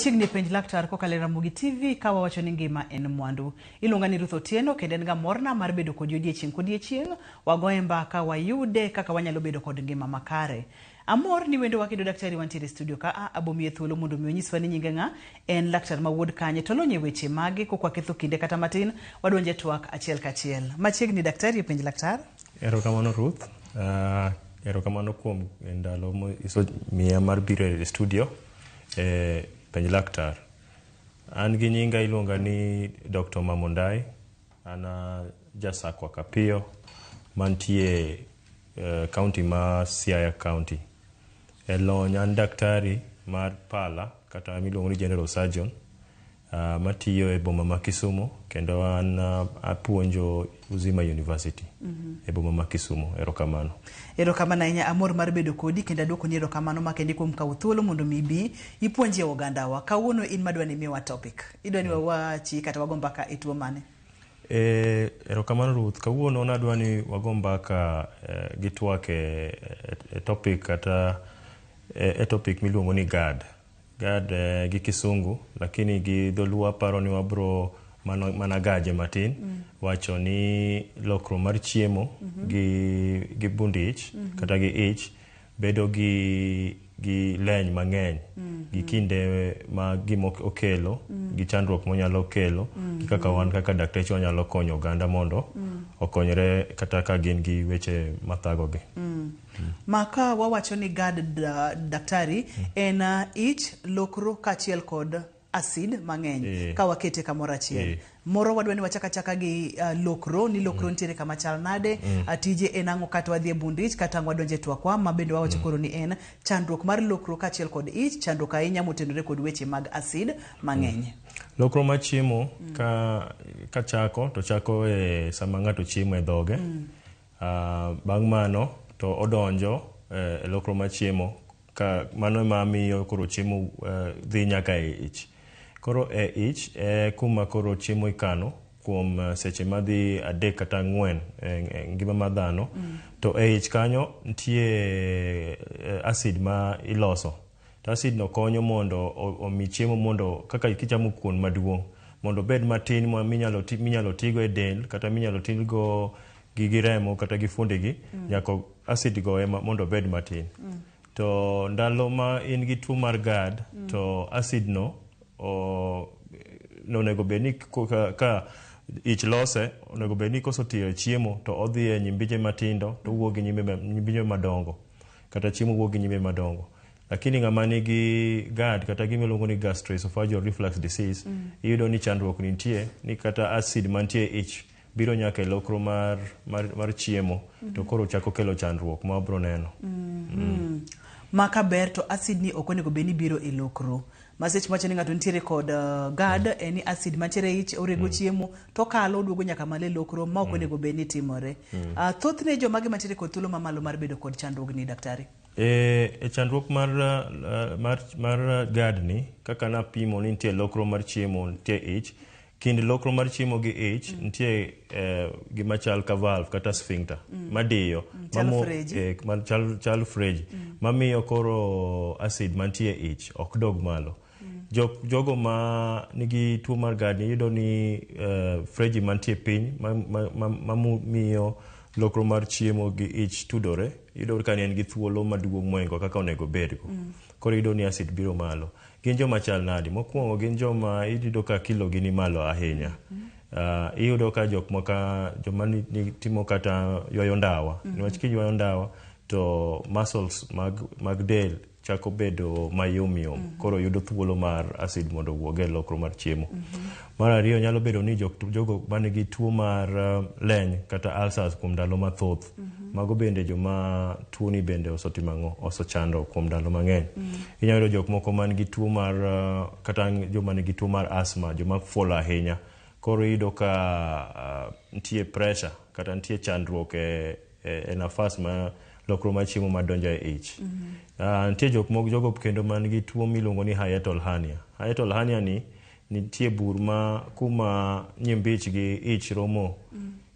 Machiegni e Penj Laktar kokalo e Ramogi TV ka wawacho ni ngima en mwandu. Iluonga ni Ruth Otieno kendo en ga morna mar bedo kodi odiechieng' kodiechieng' wagoye mbaka wayude kaka wanyalo bedo kod ngima makare. Amor ni wendowa kendo daktari wantiere e studio ka a abomiye thuolo mondo mi onyiswa ni nyinge ng'a, en laktar ma wuod kanye to olony e weche mage kok waketho kinde kata matin wadonje e twak achiel kachiel. Machiegni daktari e Penj Laktar. Erokamano Ruth. Erokamano kuom ndalo misemiya mar biro e studio e Penj Laktar. An gi nyinga iluonga ni Dr. Mamondai. An ja Sakwa Kapiyo mantie county ma Siaya County. E lony an daktari mar pala kata miluongo ni general surgeon matiyo e boma ma Kisumu kendo an apuonjo Uzima University e boma ma Kisumu. Erokamano. Erokamano ahinya, amor mar bedo kodi kendo aduokoni erokamano makende kuom kawo thuolo mondo mi ibi ipuonjie ogandawa. Kawuono in madwa ni imiwa topic. Idwa ni wawachi kata wago mbaka e tuo mane? Erokamano Ruth. Kawuono nadwa ni wago mbaka gi twak e topic kata e topic miluongo ni GERD. GERD gi kisungu lakini gi dholuo aparo ni wabro mana gaje matin wacho ni lokruok mar chiemo gi bund ich kata gi ich bedo gi leny mang'eny gi kinde ma gima okelo gi chandruok monyalo kelo gi kaka wan kaka dakteche wanyalo konyo oganda mondo okonyre kata ka gin gi weche mathagogi. Ma ka wawacho ni GERD daktari en ich lokro kaachiel kod acid mang'eny ka wakete kamoro achiel. Moro wadwa ni wachak achaka gi lokro ni lokro nitiere kama chal nade, tije en ang'o kata wadhi e bund ich kata ang' wadonje twakwa ma bende wawacho koro ni en chandruok mar lokro kaachiel kod ich, chandruok ahinya motenore kod weche mag acid mang'eny. Lokro mar chiemo ka chako to chako e sama ng'ato chiemo e dhoge. Bang' mano to odonjo e lokro mar chiemo ka mano ema miyo koro chiemo dhi nyaka e ich. Koro e ich e kuma koro chiemo ikano kuom seche madhi 3 kata 4 e ngima mar dhano. To e ich kanyo nitie acid ma iloso. To acid no konyo mondo omi chiemo mondo kaka kichamo kuon maduong' mondo obed matin minyalo tigo e del kata minyalo tigo gi remo kata gi fuondegi nyaka acid go ema mondo obed matin. To ndalo ma in gi tuo mar GERD to acid no onego bed ni ka ich lose onego bed ni kosetiyo e chiemo to odhi e nyimbije matindo to owuok gi nyimbije madongo kata chiemo wuok gi nyimbe madongo. Lakini ng'ama nigi GERD kata gima iluongo ni gastroesophageal reflux disease iyudo ni chandruok nitie ni kata acid mantie e ich biro nyaka e lokro mar chiemo to koro chako kelo chandruok ma wabro neno. Ma ka ber to acid ni ok onego bed ni biro e lokro. Ma seche mawacho ni ng'ato nitiere kod GERD en ni acid mantiere e ich orego chiemo to okalo oduogo nyaka malo e lokro ma ok onego bed ni timore. Thothne jomage mantiere kod thuolo mamalo mar bedo kod chandruogni daktari? E chandruok mar GERD ni kaka napimo ni nitie lokro mar chiemo nitie ich kind lokro mar chiemo gi ich nitie gima chal ka valve kata sphincter madiyo chal freji mamiyo koro acid mantie e ich ok dog malo. Jogo ma nigi tuo mar GERD iyudo ni freji mantie piny mamiyo lokro mar chiemo gi ich tudore iyudo ka en gi thuolo maduong' mohingo kaka onego bedgo. Koro iyudo ni acid biro malo. Gin joma chal nadi? Mokwongo gin joma iyudo ka kilo gi ni malo ahinya. Iyudo ka jok moko joma timo kata ywayo ndawa. Niwach kiywayo ndawa to muscles mag del chako bedo mayom yom. Koro yudo thuolo mar acid mondo owuog e lokro mar chiemo. Mar ariyo nyalo bedo ni jogo manigi tuo mar leny kata ulcers kuom ndalo mathoth. Mago bende joma tuo ni bende osetimo ang'o? Osechando kuom ndalo mang'eny. Inyalo yudo jok moko man gi tuo mar kata joma nigi tuo mar asthma, joma fuolo ahinya. Koro iyudo ka nitie pressure kata nitie chandruok e nafas ma lokro mar chiemo madonjo e ich. Nitie jok moko jogo kendo man gi tuo miluongo ni hiatal hernia. Hiatal hernia ni nitie bur ma kuma nyimbich gi ich romo.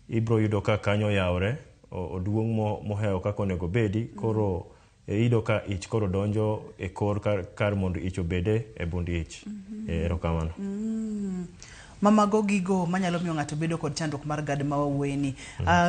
Ibro yudo ka kanyo oyawre, oduong' mohewo kaka onego obedi. Koro Iyudo ka ich koro donjo e kor kar mondo ich obede e bund ich. Erokamano. Mamago gigo manyalo miyo ng'ato bedo kod chandruok mar GERD ma wawuoye ni.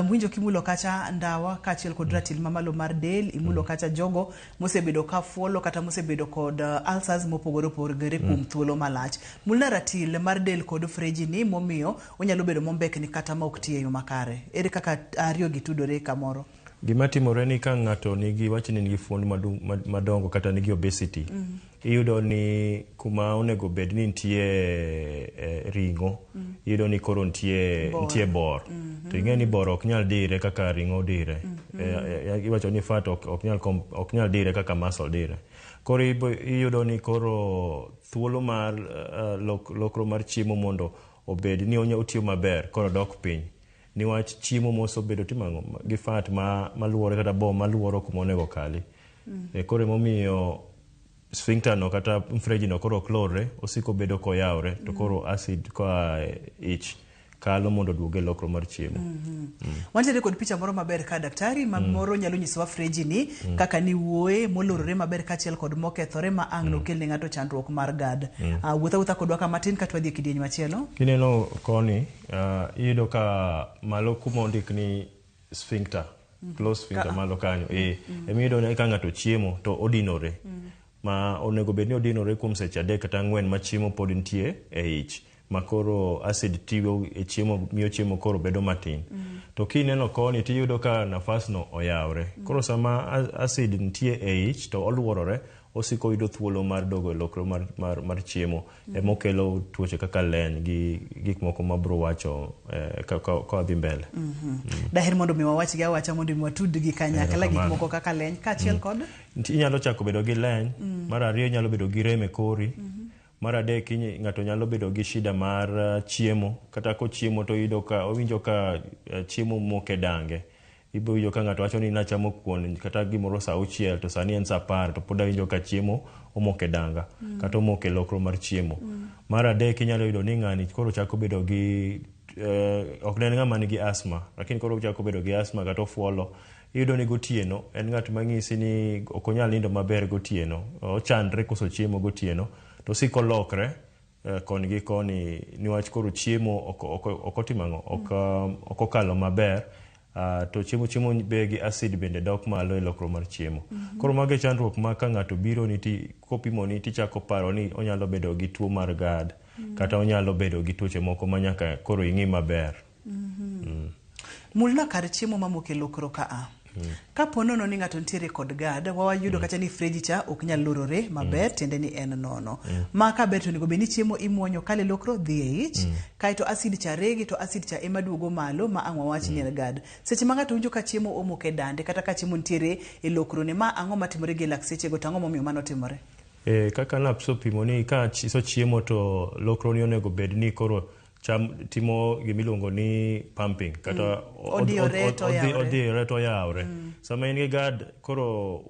Winjo kimulo kacha ndawa kaachiel kod ratil mamalo mar del, imulo kacha jogo mosebedo ka fuolo kata mosebedo kod ulcers mopogore opogore kuom thuolo malach. Mulna ratil mar del kod freji ni momiyo onyalo bedo mombekni kata ma ok ti e yo makare. Ere kaka ariyo gi tudore kamoro? Gima timore ni ka ng'ato nigi wach ni nigi fuond madongo kata nigi obesity, iyudo ni kuma onego bed ni nitie ring'o, iyudo ni koro nitie Bor. Nitie bor. To ing'e ni bor ok nyal dire kaka ring'o dire. Iwacho ni fat ok nyal dire kaka muscle dire. Koro iyudo ni koro thuolo mar lokro mar chiemo mondo obed ni otiyo maber koro dok piny. Niwach chiemo mosebedo timo ang'o gi fat ma maluore kata bo maluoro kuma onego kali. Koro emomiyo sphincter no kata mfreji no koro ok lorre, osiko bedo koyawre to koro acid koa e ich kalo mondo oduog e lokro mar chiemo. Wantiere kod picha moro maber ka daktari ma moro nyalo nyisowa freji ni kaka ni wuoye molorore maber kaachiel kod mokethore ma ang' nokel ne ng'ato chandruok mar GERD. Wuotha wuotha kodwa ka matin kata wadhi e kidieny machielo. Kineno koni, iyudo ka malo kuma ondik ni sphincter, close sphincter malo kanyo, emiyudo ni ka ng'ato chiemo to odinore. Ma onego bed ni odinore kuom seche 3 kata 4 ma chiemo pod nitie e ich. Ma koro acid tiyo e chiemo miyo chiemo koro bedo matin. To kineno koni tiyudo ka nafas no oyawre. Koro sama acid nitie e ich to oluorore, osiko yudo thuolo mar dogo e lokro mar chiemo. Emokelo tuoche kaka leny gi gik moko mabro wacho ka wadhi mbele. Daher mondo mi wawach gi awacha mondo mi watud gi kanyakla gik moko kaka leny kaachiel kod Inyalo chako bedo gi leny, mar ariyo inyalo bedo gi rem e kori. Mar adek ng'ato nyalo bedo gi shida mar chiemo, kata kochiemo to iyudo ka owinjo ka chiemo mok e dange. Ibiro winjo ka ng'ato wacho ni nachamo kuon kata gimoro saa 6 to sani en saa 10 to pod awinjo ka chiemo omoko e danga, kata omoko e lokro mar chiemo. Mar adek inyalo yudo ni ng'ani koro chako bedo gi ok ne en ng'ama nigi asthma, lakini koro ochako bedo gi asthma kata ofuolo. Iyudo ni gotieno en ng'at mang'isi ni ok onyal nindo maber gotieno, ochandre koso chiemo gotieno, to osiko olokre koni gi koni niwach koro chiemo ok otimo ang'o, ok okalo maber. To chiemo be gi acid bende dok malo e lokro mar chiemo. Koro mago e chandruok ma ka ng'ato biro ni ti, kopimo ni tichako paro ni onyalo bedo gi tuo mar GERD, kata onyalo bedo gi tuoche moko ma nyaka koro ing'i maber. Mulna kar chiemo mamoko e lokro ka a. Kapo nono ni ng'ato nitiere kod GERD, wawayudo kacha ni freji cha ok nyal lorore maber, tiende ni en nono. Ma ka ber to onego bed ni chiemo imuonyo kale lokro dhi e ich, kaeto acid cha regi to acid cha ema duogo malo ma ang' wawach ni en GERD. Seche ma ng'ato winjo ka chiemo omoko e dande kata ka chiemo nitiere e lokrone, ma ang'o matimore gi e lak sechego to ang'o momiyo mano timore? Kaka napsopimo ni ka isechiemo to lokroni onego bed ni koro cham timo gimiluongo ni pumping kata Odiyore to oyawre. Odiyore to oyawre. Sama in gi GERD koro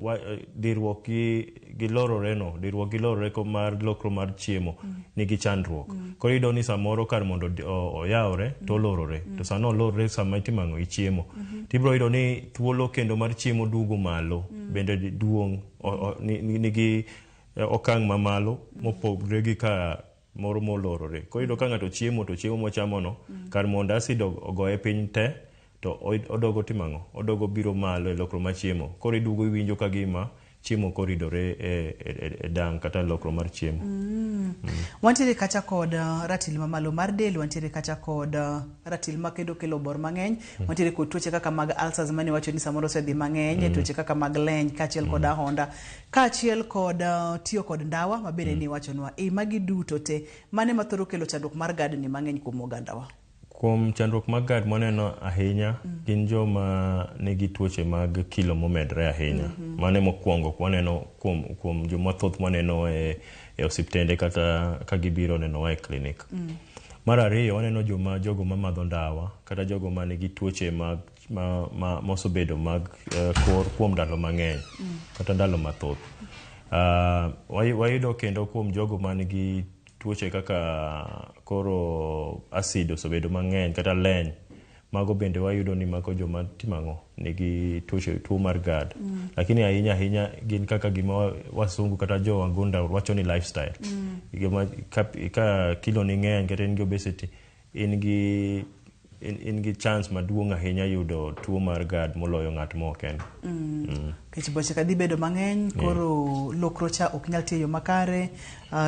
dirruok gi lorore no, dirruok gi lorore ko mar lokro mar chiemo nigi chandruok. Koro iyudo ni samoro kar mondo oyawre to olorore. To sano olorore sama itimo ang'o, ichiemo. Tibiro yudo ni thuolo kendo mar chiemo duogo malo, bende duong' nigi okang' mamalo mopogre gi ka moro molorore. Koro iyudo ka ng'ato chiemo to chiemo mochamo no, kar mondo acid ogoye piny te, to odogo timo ang'o? Odogo biro malo e lokro mar chiemo. Koro iduogo iwinjo ka gima chiemo koridore e dang' kata lokro mar chiemo. Wantiere kacha kod ratil mamalo mar del, wantiere kacha kod ratil ma kendo kelo bor mang'eny, wantiere kod tuoche kaka mag ulcers mane wacho ni samoro osedhi mang'eny, tuoche kaka mag leny kaachiel kod ahonda, kaachiel kod tiyo kod ndawa ma bende ni wachonwa. E magi duto te, mane mathoro kelo chandruok mar GERD ni mang'eny kuom ogandawa? Kuom chandruok mag GERD mwaneno ahinya gin joma nigi tuoche mag kilo momedre ahinya. Mano mokwongo waneno kuom joma thoth mwaneno e osiptende kata ka gibiro nenowa e klinik. Mar ariyo waneno jogo mamadho ndawa kata jogo manigi tuoche mosebedo mag kor kuom ndalo mang'eny kata ndalo mathoth. Wayudo kendo kuom jogo manigi tuoche kaka koro acid osebedo mang'eny kata leny. Mago bende wayudo ni mago joma timo ang'o nigi tuoche tuo mar GERD. Lakini ahinya ahinya gin kaka gima wasungu kata jo wagunda wacho ni lifestyle. Gima ka kilo ni ng'eny kata in gi obesity in gi chance maduong' ahinya yudo tuo mar GERD moloyo ng'at ma ok en. Nikech boche ka dhi bedo mang'eny koro lokro cha ok nyal tiyo e yo makare,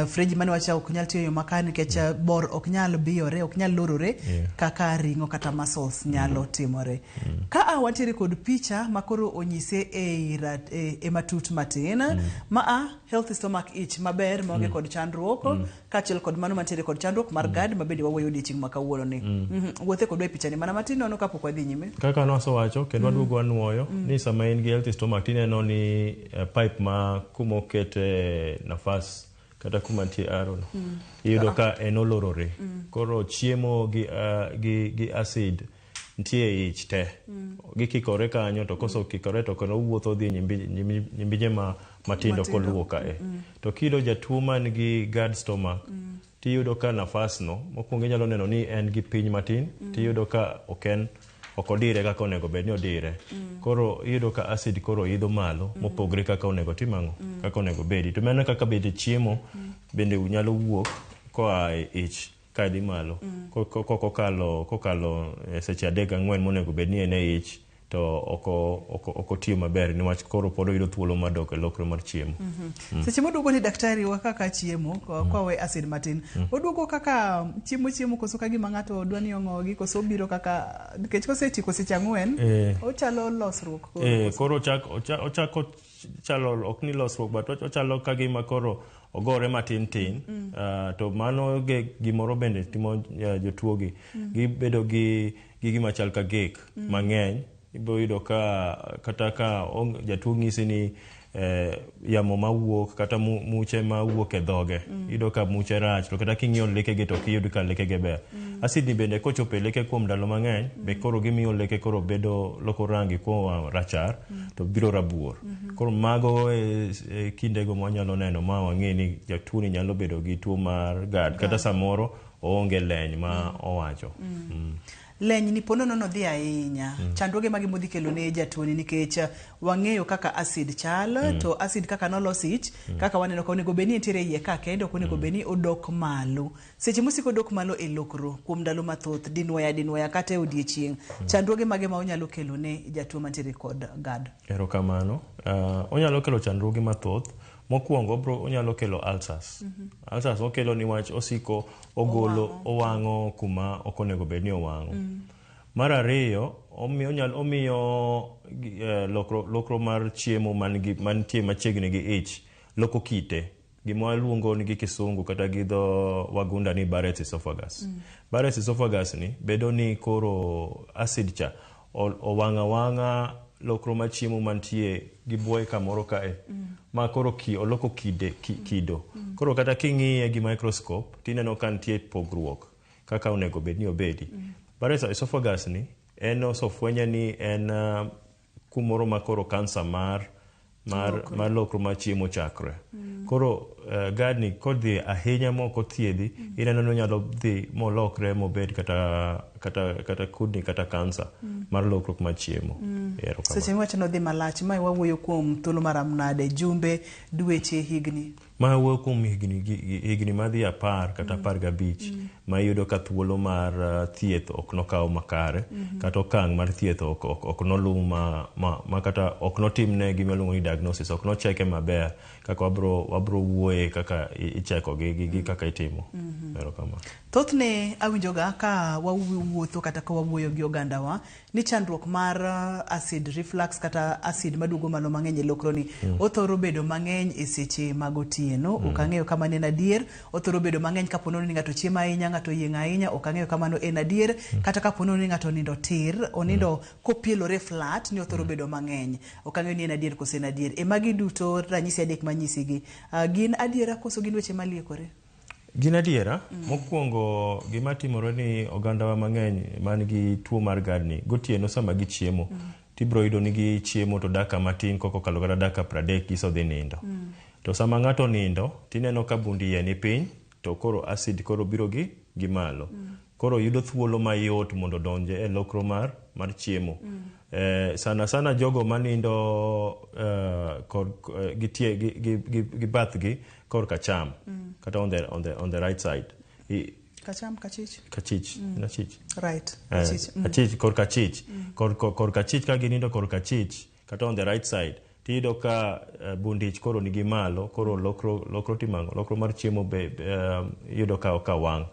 freji mane wacha ok nyal tiyo e yo makare nikech bor ok nyal biyore, ok nyal lorore kaka ring'o kata muscles nyalo timore. Ka a wantiere kod picha ma koro onyise e matut matin ma a healthy stomach, ich maber maonge kod chandruok, kaachiel kod mano mantiere kod chandruok mar GERD ma bende wawuoyo odiochieng' ma kawuono ni. Wuothe kodwa e pichani mana matin nono kapok wadhi nyime. Kaka nwasewacho kendo waduogo wanuoyo ni sama in gi healthy stomach tineno ni pipe ma kuma okete nafas kata kuma nitie arrow no iyudo ka en olorore. Koro chiemo gi acid nitie e ich te gikikore kanyo, to kosekikore to kendo wuotho dhi nyimbije ma matindo koluwo kae. To kiyudo jatuo man gi GERD stomach, tiyudo ka nafas no mokwongo inyalo neno ni en gi piny matin, tiyudo ka ok en ok odire kaka onego bed ni odire. Koro iyudo ka acid koro idho malo mopogre kaka onego tim ang'o kaka onego bedi. To mano kaka bende chiemo bende nyalo wuok koa e ich ka dhi malo kokalo seche 3 4 monego bed ni en e ich, to ok otiyo maber niwach koro pod oyudo thuolo mar dok e lokro mar chiemo. Seche moduogo ni daktari wa kaka chiemo kwawe acid matin, oduogo kaka chiemo koso ka gima ng'ato dwa ni ong'ogi, koso obiro kaka nikech kosetieko seche 4 ochalo losruok koro? Koro ochako chalo ok ni losruok, but ochalo ka gima koro ogore matin tin. To mano gimoro bende timo jotuo gi gibedo gi gima chal ka gek mang'eny. Ibiro yudo ka kata ka jatuo ng'isi ni yamo mawuok kata muche mawuok e dhoge, iyudo ka muche rach, to kata king'iyo lekege to ok iyud ka lekege ber. Acid ni bende kochopo e leke kuom ndalo mang'eny be koro gimiyo leke koro bedo loko rangi koa rachar to biro rabuor. Koro mago e kindego mwanyalo neno ma wang'e ni jatuo ni nyalo bedo gi tuo mar GERD kata samoro oonge leny ma owacho. Leny ni ponono nodhi ahinya, chandruoge mage modhi kelo ne jatuoni? Nikech wang'eyo kaka acid chal, to acid kaka nolos ich, kaka waneno ka onego bed ni entiere iye ka kende, ok onego bed ni odok malo. Seche mosiko odok malo e lokro kuom ndalo mathoth, dinwoya dinwoya kata e odiechieng', chandruoge mage ma onyalo kelo ne jatuo mantiere kod GERD? Erokamano. Onyalo kelo chandruoge mathoth. Mokwongo onyalo kelo ulcers. Ulcers okelo niwach osiko ogolo owang'o kuma ok onego bed ni owang'o. Mar ariyo, omiyo lokro mar chiemo mantie machiegni gi ich loko kite. Gima waluongo ni gi kisungu kata gi dho wagunda ni Barrett's esophagus. Barrett's esophagus ni bedo ni koro acid cha owang'o awang'a lokro mar chiemo mantie gi buoye kamoro kae ma koro oloko kido. Koro kata king'iye gi microscope tineno ka nitie pogruok kaka onego bed ni obedi. Barrett's esophagus ni en osefwenye ni en kumoro ma koro kansa mar lokro mar chiemo chakre. Koro GERD ni kodhi ahinya mok othiedhi, ineno ni onyalo dhi molokre mobed kata kudni kata kansa mar lokruok mar chiemo. Erokamano. Seche miwacho ni odhi malach, mae wawuoyo kuom thuolo maram nade? Jumbe, dweche, higni? Ma wuoyo kuom higni madhi 10 kata 15 ma iyudo ka thuolo mar thieth ok nokaw makare kata okang' mar thieth ok noluw ma kata ok notimne gima iluongo ni diagnosis, ok nocheke maber kaka wabro wuoye kaka icheko gi kaka itimo. Erokamano. Thothne awinjoga ka wawuotho kata ka wawuoyo gi ogandawa ni chandruok mar acid reflux kata acid maduogo malo mang'eny e lokroni othoro bedo mang'eny e seche mag otieno. Ok ang'eyo ka mano en adier. Othoro bedo mang'eny kapo nono ni ng'ato chiemo ahinya, ng'ato oyieng' ahinya. Ok ang'eyo ka mano en adier. Kata kapo nono ni ng'ato onindo tir, onindo kopielore flat, ni othoro bedo mang'eny. Ok ang'eyo ni en adier koso en adier. E magi duto ranyisi adek manyisigi, gin adiera koso gin weche maliekore? Gin adiera. Mokwongo gima timore ni ogandawa mang'eny man gi tuo mar GERD ni gotieno sama gichiemo tibiro yudo ni gichiemo to dakika matin kokokalo kata dakika 30 gisodhi nindo. To sama ng'ato nindo tineno ka bund iye ni piny to koro acid koro biro gi malo. Koro yudo thuolo mayot mondo odonje e lokro mar chiemo. Sana sana jogo manindo kor gitie gi bathgi kor kacham kata on the right side. Kacham kachich. Kachich, nachich. Right. Kachich. Achich kor kachich. Kor kachich ka ginindo kor kachich kata on the right side tiyudo ka bundich koro nigi malo koro lokro timango lokro mar chiemo be yudo ka wang'.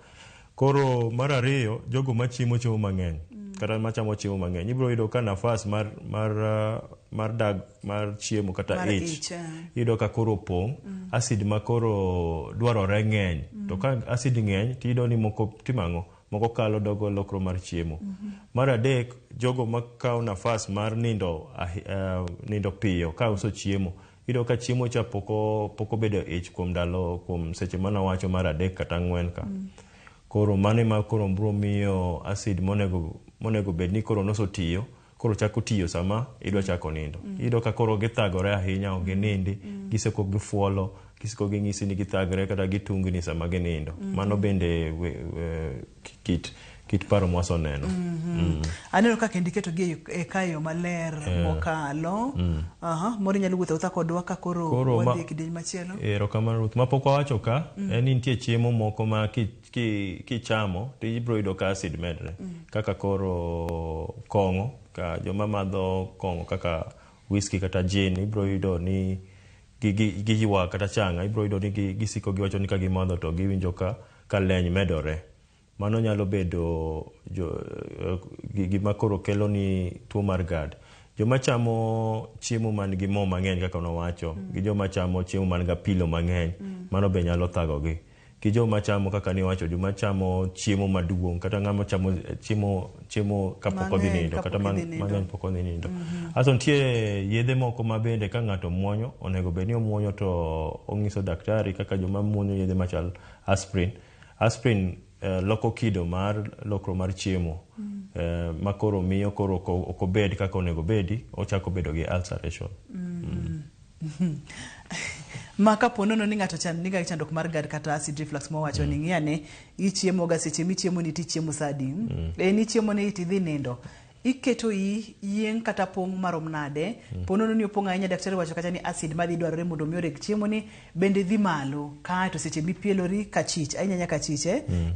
Koro mar ariyo jogo machiemo chiemo mang'eny kata machamo chiemo mang'eny ibiro yudo ka nafas mar dag mar chiemo kata ich iyudo ka koro opong' acid ma koro dwarore ng'eny to ka acid ng'eny tiyudo ni moko timang'o moko kalo dogo lokro mar chiemo. Mar adek jogo makawo nafas mar nindo nindo piyo ka uso chiemo iyudo ka chiemo cha pok obedo ich kuom ndalo kuom seche manawacho mar adek kata ang'wen ka. Koro mano ema koro biro miyo acid monego bed ni koro nosotiyo koro chako tiyo sama idwa chako nindo. Iyudo ka koro githagore ahinya ok ginindi giseko gifuolo giseko ging'isi ni githagre kata gitungni sama ginindo. Mano bende kit paro mwaseneno. Aneno kaka indiketo gi e kayo maler mokalo. Moro inyalo wuotho awuotha kodwa ka koro wadhi e kidieny machielo. Erokamano Ruth. Mapok wawacho ka en ni nitie chiemo moko ma kichamo to ibiro yudo ka acid medre. Kaka koro kong'o, ka joma madho kong'o kaka whisky kata gin ibiro yudo ni giywak kata chang'a ibiro yudo ni gisiko giwacho ni ka gimadho to giwinjo ka leny medore. Mano nyalo bedo gima koro kelo ni tuo mar GERD. Joma chamo chiemo man gi mo mang'eny kaka nowacho, gi joma chamo chiemo man gi apilo mang'eny, mano be nyalo thagogi. Gi joma chamo kaka niwacho, joma chamo chiemo maduong' kata ng'ama chamo chiemo kapok odhi nindo, kata mang'eny pok odhi nindo. Asto nitie yedhe moko ma bende ka ng'ato muonyo, onego bed ni omuonyo to ong'iso daktari kaka joma muonyo yedhe machal aspirin. Aspirin loko kido mar lokro mar chiemo ma koro miyo koro ok obed kaka onego obedi, ochako bedo gi ulceration. Ma kapo nono ni ng'ato niga chandruok mar GERD kata acid reflux mowacho ni ng'iyane ichiemo ga seche michiemo ni tichiemo saa adi, en ichiemo ni tidhi nindo iketo yieng' kata pong' marom nade, po nono ni opong' ahinya daktari wacho kata ni acid madhi dwarore mondo mi oreg chiemo ni bende dhi malo, kaeto seche mipielori kachich ahinya nyaka chich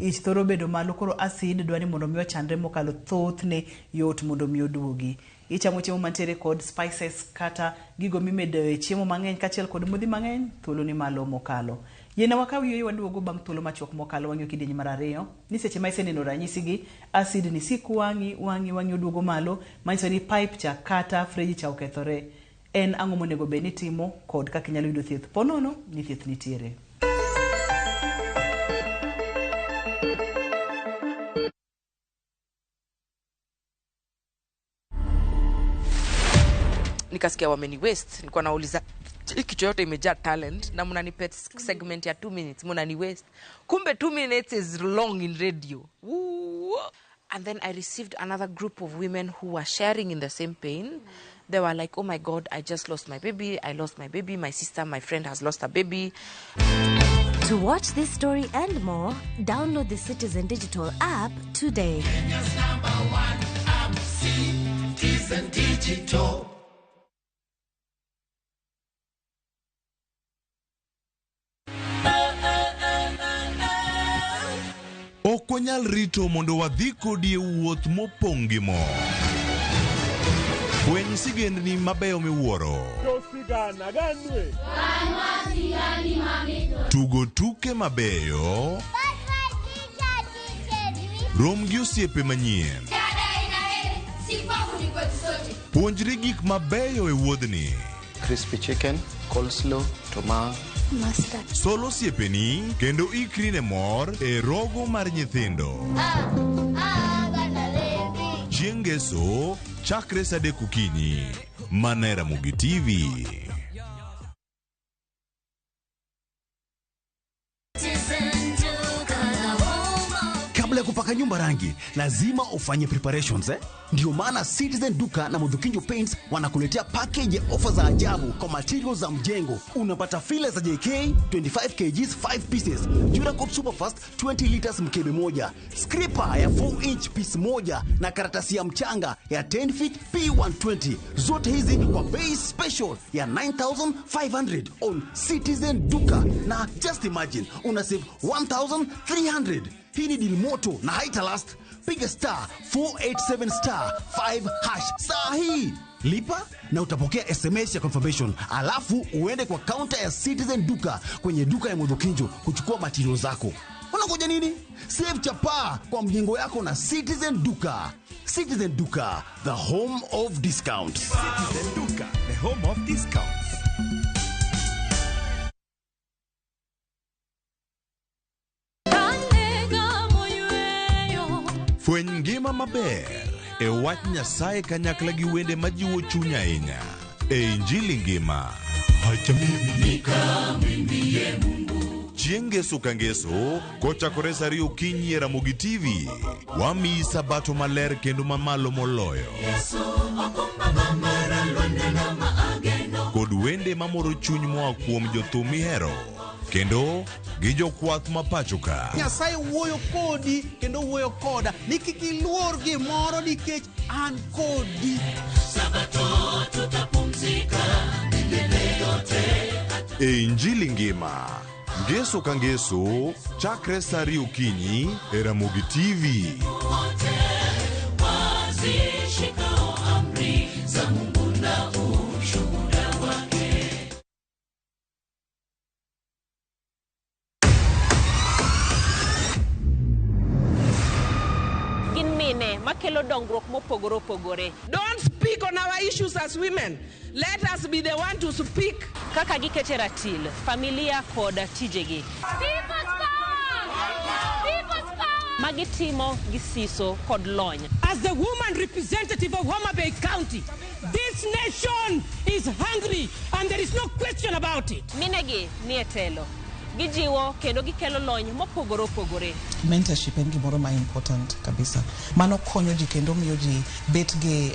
ich thoro bedo malo koro acid dwa ni mondo mi ochandre mokalo thothne yot mondo mi oduogi. Ichamo chiemo mantiere kod spices kata gigo mimedo e chiemo mang'eny kaachiel kod modhi mang'eny, thuolo ni malo mokalo. Yiena wakaw yueyo waduogo bang' thuolo machuok mokalo wang'iyo kidieny mar ariyo ni seche ma iseneno ranyisi gi acid ni sik wang'i wang'i wang'i oduogo malo manyiso ni pipe cha kata friji cha okethore. En ang'o monego bed ni timo kod kaka inyalo yudo thieth? Po nono ni thieth nitiere. Nikasikia wameni waste. Nilikuwa nauliza hii kichwa yote imejaa talent na mnanipe segment ya 2 minutes, mnani waste. Kumbe 2 minutes is long in radio. Woo. And then I received another group of women who were sharing in the same pain. They were like, oh my God, I just lost my baby. I lost my baby. My sister, my friend has lost a baby. To watch this story and more, download the Citizen Digital app today. Kenya's #1 app, Citizen Digital. Ok wanyal rito mondo wadhi kodi e wuoth mopong' gi mor. Fweny sigendni mabeyo miwuoro. Tugo tuke mabeyo. Rom gi osiepe manyien. Puonjri gik mabeyo e wuodhni. Crispy chicken, coleslaw, tomato, mustard. Sol osiepeni kendo ikri ne mor e rogo mar nyithindo. Chieng' Ngeso chakre saa 3 okinyi. Mana e Ramogi TV. Kabla Kabla ya kupaka nyumba rangi, lazima ufanye preparations eh? Ndio maana Citizen Duka na Mudhukinjo Paints wanakuletea package ya ofa za ajabu kwa materials za mjengo. Unapata filler za JK 25 kgs 5 pieces, Duracoat Superfast 20 liters mkebe moja, scraper ya 4 inch piece moja na karatasi ya mchanga ya 10 feet P120. Zote hizi kwa bei special ya 9500 on Citizen Duka, na just imagine una save 1300. Hii ni deal moto na haita last. Piga star 487 star 5 hash saa hii, lipa na utapokea SMS ya confirmation, alafu uende kwa kaunta ya Citizen Duka kwenye duka ya Mudhukinjo kuchukua material zako. Unangoja nini? Save chapaa kwa mjengo yako na Citizen Duka. Citizen Duka, the home of discounts. Citizen Duka, the home of discounts. Fweny ngima maber e wach Nyasaye kanyakla gi wende majiwo chuny ahinya e Injili ngima. Chieng' ngeso ka ngeso kochakore saa ariyo okinyi e Ramogi TV, wamiyi sabato maler kendo mamalo moloyo kod wende mamoro chuny moa kuom jothum mihero kendo gi jokwath ma pacho ka. Nyasaye wuoyo kodi kendo wuoyo koda ni kik iluor gimoro nikech an kodi. E Injili ngima, ngeso ka ngeso, chakre saa ariyo okinyi e Ramogi TV. Gin mine makelo dongruok mopogore opogore. Don't speak on our issues as women. Let us be the one to speak. Kaka gikete ratil, familia kod tijegi. Magitimo gi siso kod lony. As the woman representative of Homa Bay County, this nation is hungry and there is no question about it. Minegi nie telo. Gijiwo kendo gikelo lony mopogore opogore. Mentorship en gimoro ma important kabisa. Mano konyo ji kendo miyo ji bet gi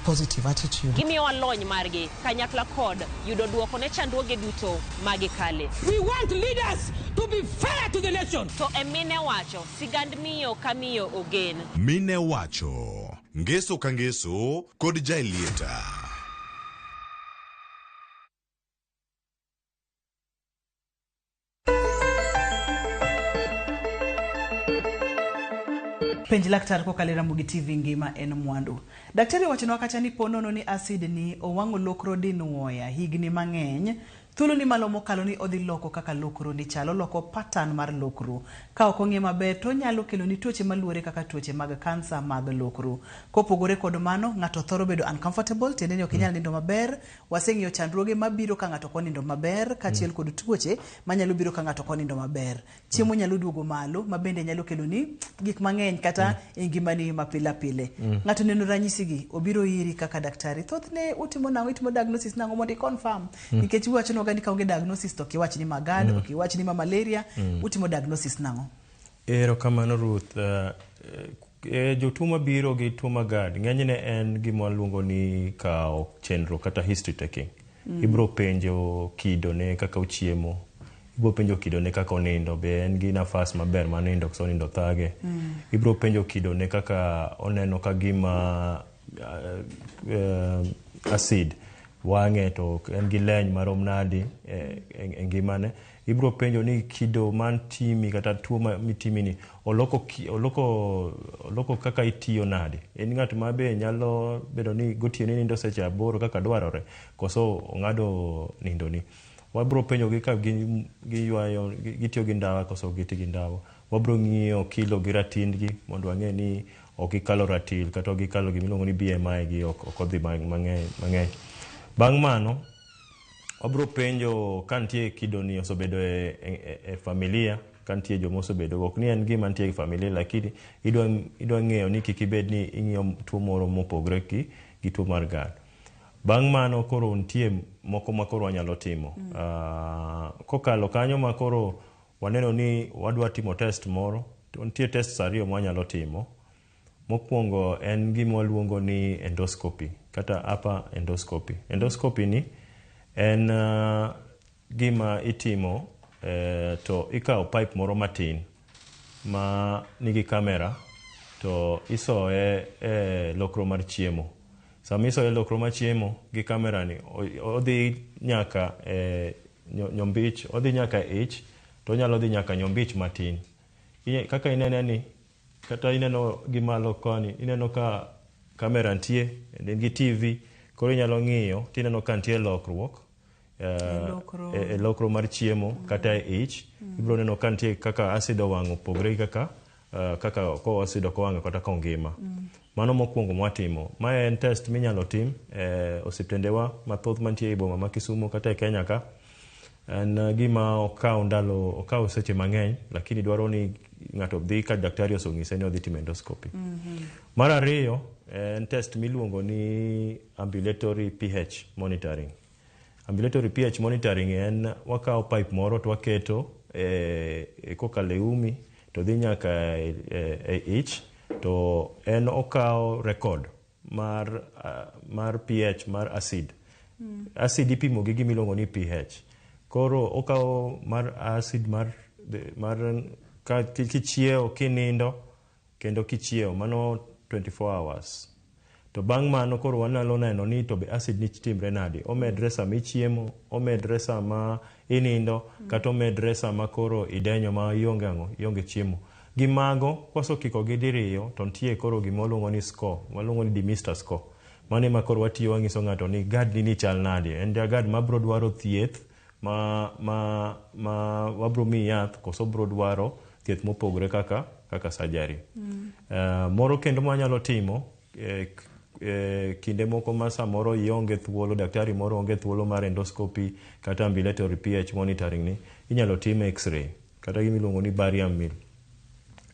positive attitude. Gimiyowa lony margi kanyakla kod yudo duoko ne chandruoge duto magikale. We want leaders to be fair to the nation. To e mine wacho, sigand miyo ka miyo ogen. Mine wacho, ngeso ka ngeso kod Jaelieta. Penj laktar kokalo e Ramogi TV ngima en mwandu. Daktari owachonwa kacha ni po nono ni acid ni owang'o lokro dinuoya higni mang'eny, thuolo ni malo mokalo ni odhi loko kaka lokro ni chalo, loko pattern mar lokro. Ka ok ong'e maber to onyalo kelo ni tuoche maluore kaka tuoche mag kansa mag lokro. Kopogore kod mano, ng'ato thoro bedo uncomfortable, tiende ni ok inyal nindo maber. Waseng'iyo chandruoge mabiro ka ng'ato ok onindo maber, kaachiel kod tuoche manyalo biro ka ng'ato ok onindo maber. Chiemo nyalo duogo malo, ma bende nyalo kelo ni gik mang'eny kata e ngimani ma pile pile. Ng'ato neno ranyisi gi, obiro iri kaka daktari. Thothne utimo nang'o, itimo diagnosis nang'o mondo i-confirm. Nikech iwacho ni ka onge diagnosis to ok iwach ni ma GERD, ok iwach ni ma malaria, utimo diagnosis nang'o? Erokamano Ruth. Jotuo mabiro gi tuo mar GERD ng'enyne en gima waluongo ni kawo chenro kata history taking. Ibiro penjo kido ne kaka ochiemo, ibiro penjo kido ne kaka onindo, be en gi nafas maber mar nindo koso nindo thage. Ibiro penjo kido ne kaka oneno ka gima acid wang'e to en gi leny marom nadi e ngimane. Ibiro penjo ni kido man timi kata tuo mitimi ni oloko kaka itiyo nade. En ng'at ma be nyalo bedo ni gotieno nindo seche 8 kaka dwarore koso ong'ado nindo ni. Wabiro penjo gi ka giywayo gitiyo gi ndawa koso ok giti gi ndawa. Wabiro ng'iyo kilo gi ratindgi mondo wang'e ni ok gikalo ratil kata ok gikalo gimiluongo ni BMI gi ok odhi mang'eny. Bang' mano, wabiro penjo ka nitie kido ni osebedo e familia, ka nitie joma osebedo go. Ok ni en gima nitie e familia, lakini idwa ng'eyo ni kik ibed ni ing'iyo tuo moro mopogore gi tuo mar GERD. Bang' mano koro nitie moko ma koro wanyalo timo. Kokalo kanyo ma koro waneno ni wadwa timo test moro, To nitie tests ariyo mwanyalo timo. Mokwongo en gima waluongo ni endoscopy kata upper endoscopy. Endoscopy ni en gima itimo to ikawo pipe moro matin ma nigi kamera to isoye e lokro mar chiemo. Sama isoye e lokro mar chiemo gi kamera ni, odhi nyaka e nyombich, odhi nyaka e ich, to onyalo dhi nyaka nyombich matin. Kaka inene ni, kata ineno gi malo koni, ineno ka kamera nitie, en gi TV, koro inyalo ng'iyo tineno ka nitie lokruok e lokro mar chiemo kata e ich. Ibiro neno ka nitie kaka acid owang' opogore gi kaka ko acid ok owang' kata ka ongima. Mano mokwongo mwatimo. Mae en test minyalo tim e osiptendewa mathoth mantie e boma ma Kisumu kata e Kenya ka. En gima okaw ndalo, okaw seche mang'eny, lakini dwaro ni ng'ato dhi ka daktari oseng'ise ni odhi timo endoscopy. Mar ariyo en test miluongo ni ambulatory pH monitoring. Ambulatory pH monitoring en wakawo pipe moro to waketo e kokalo e umi to dhi nyaka e ich, to en okawo record mar pH mar acid. Acid ipimo gi gima iluongo ni pH. Koro okawo mar acid mar ka kichiewo, kinindo kendo kichiewo, mano 24 hours. To bang' mano koro wanyalo neno ni to be acid ni timre nade. Omedre sama ichiemo, omedre sama inindo, kata omedre sama koro idenyo ma ionge ang'o, ionge chiemo. Gi mago, kwasekiko gi diriyo, to nitie koro gima waluongo ni score, waluongo ni DeMeester score. Mano ema koro watiyo wang'iso ng'ato ni GERD ni chal nade. En ja GERD mabro dwaro thieth ma wabro miyi yath, koso bro dwaro thieth mopogore kaka surgery. Moro kendo mwanyalo timo kinde moko ma samoro ionge thuolo, daktari moro onge thuolo mar endoscopy kata ambulatory pH monitoring ni, inyalo tim x-ray kata gima iluongo ni barium meal.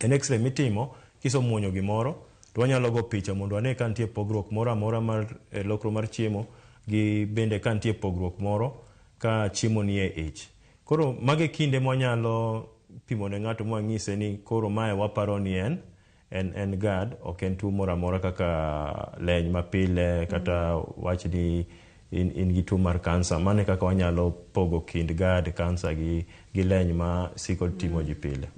En x-ray mitimo kisemuonyo gimoro to wanyalo go picha mondo wane ka nitie pogruok moro amora mar lokro mar chiemo gi bende ka nitie pogruok moro ka chiemo nie ich. Koro mage kinde mwanyalo pimo ne ng'ato mwang'ise ni koro mae waparo ni en GERD, ok en tuo moro amora kaka leny mapile kata wach ni in gi tuo mar kansa. Mano e kaka wanyalo pogo kind GERD, kansa gi leny ma siko timo ji pile.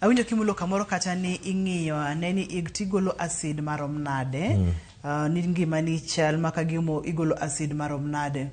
Awinjo kimulo kamoro kata ni ing'iyo ane ni tigolo acid marom nade, ni ngimani chal ma ka gimo igolo acid marom nade.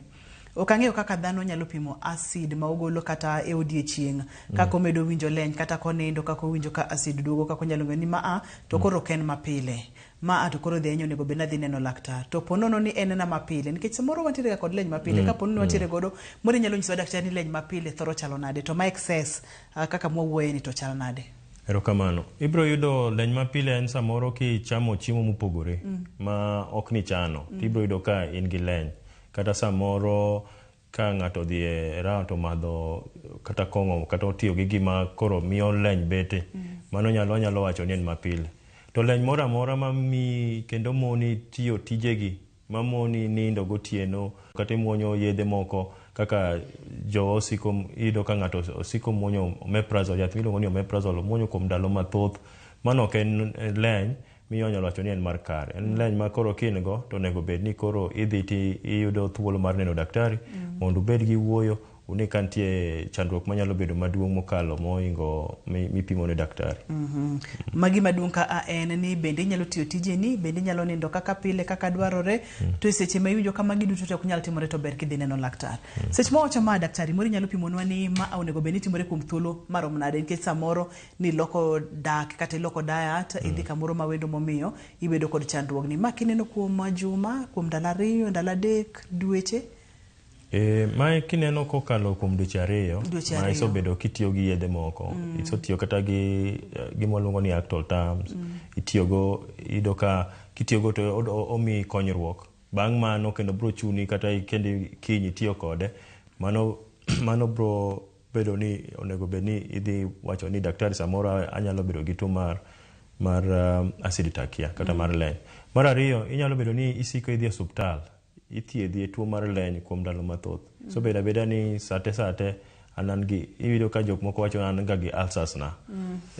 Ok ang'eyo kaka dhano nyalo pimo acid ma ogolo kata e odiechieng', kaka omedo winjo leny, kata konindo, kaka owinjo ka acid duogo, kaka onyalo ng'eyo ni maa to koro ok en mapile. Maa to koro dhi ahinya onego bed ni adhi neno laktar. To po nono ni en na mapile, nikech samoro wantiere ga kod leny mapile, kapo ni wantiere godo, moro inyalo nyisowa daktari ni leny mapile thoro chalo nade, to ma excess kaka mwawuoye ni to chal nade. Erokamano. Ibiro yudo leny mapile en samoro kichamo chiemo mopogore ma ok nichano, tibiro yudo ka in gi leny. Kata samoro ka ng'ato odhi e raha to omadho kata kong'o kata otiyo gi gima koro miyo leny bete, mano wanyalo wacho ni en mapile. To leny moro amora mamiyi kendo moni tiyo tijegi, mamoni nindo gotieno, kata imuonyo yedhe moko kaka jo osiko, iyudo ka ng'ato osiko muonyo omeprazole, yath miluongo ni omeprazole, omuonyo kuom ndalo mathoth, mano ok en leny miyo wanyalo wacho ni en mar kare. En leny ma koro ka in go to onego bed ni koro idhi ti iyudo thuolo mar neno daktari mondo ubed gi wuoyo, une ka nitie chandruok manyalo bedo maduong' mokalo mohingo mipimo ne daktari. Magi maduong' ka a en ni bende inyalo tiyo tijeni, bende inyalo nindo kaka pile kaka dwarore, to e seche ma iwinjo ka magi duto te ok nyal timore to ber kidhi neno laktar. Seche ma wawacho ma daktari, moro inyalo pimonwa ni ma onego bed ni timore kuom thuolo marom nade, nikech samoro ni iloko dak kata iloko diet, idhi kamoro ma wendo momiyo ibedo kod chandruogni. Ma kineno kuom juma, kuom ndalo 2, ndalo 3, dweche. Mae kineno kokalo kuom dweche 2, Dweche ma ariyo. isebedo kitiyo gi yedhe moko, isetiyo kata gi gima waluongo ni actual terms, itiyogo, iyudo ka kitiyogo to omiyi konyruok. Bang' mano kendo bro chuni kata kendo kiny itiyo kode, mano bro bedo ni onego bed ni idhi wacho ni daktari samoro anyalo bedo gi tuo mar acid takia kata mar leny. Mar ariyo, inyalo bedo ni isiko idhi e osiptal, ithiedhi e tuo mar leny kuom ndalo mathoth. So bedo abeda ni sate sate An an gi iyudo ka jok moko wacho an ga gi ulcers na.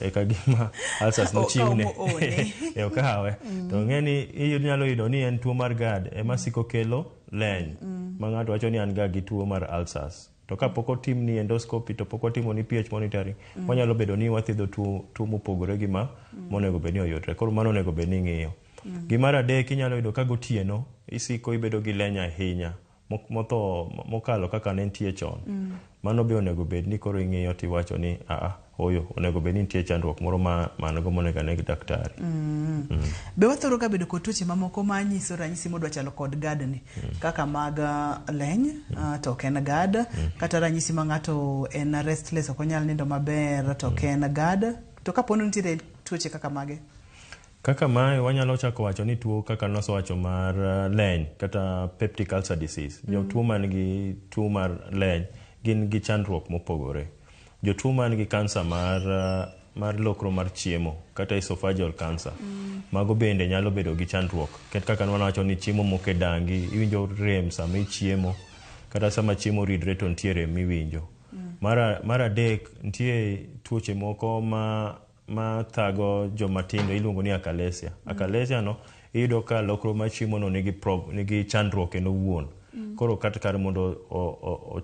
E ka gima ulcers O- nochiwne. okawo moone. E okawe. To ng'e ni inyalo yudo ni en tuo mar GERD ema siko kelo leny. Ma ng'ato wacho ni an ga gi tuo mar ulcers. To kapok otimni endoscopy to pok watimo ni pH monitoring, wanyalo bedo ni wathiedho tuo mopogore gi ma monego bed ni oyudre. Koro mano onego bed ni ing'iyo. Gimar adek inyalo yudo ka gotieno isiko ibedo gi leny ahinya motho mokalo kaka ne nitie chon. Mano be onego bed ni koro ing'iyo tiwacho ni aa oyo onego bed ni nitie chandruok moro ma man go monego ane gi daktari. Be wathoro ga bedo kod tuoche mamoko ma nyiso ranyisi modwa chalo kod GERD ni kaka mag leny to ok en GERD kata ranyisi ma ng'ato en restless ok onyal nindo maber to ok en GERD to kapo ni nitiere tuoche kaka mage Kaka mae wanyalo chako wacho ni tuo kaka nasewacho mar leny kata peptic ulcer disease. Jotuo man gi tuo mar leny gin gi chandruok mopogore. Jotuo man gi kansa mar lokro mar chiemo kata esophageal cancer. Mago bende nyalo bedo gi chandruok. Ket kaka wawacho ni chiemo mok e dangi, iwinjo rem sama ichiemo kata sama chiemo ridre to nitie rem miwinjo. Mar adek nitie tuoche moko ma thago joma tindo iluongo ni achalasia. Achalasia no iyudo ka lokro mar chiemo no nigi chandruok en owuon. Koro kata kar mondo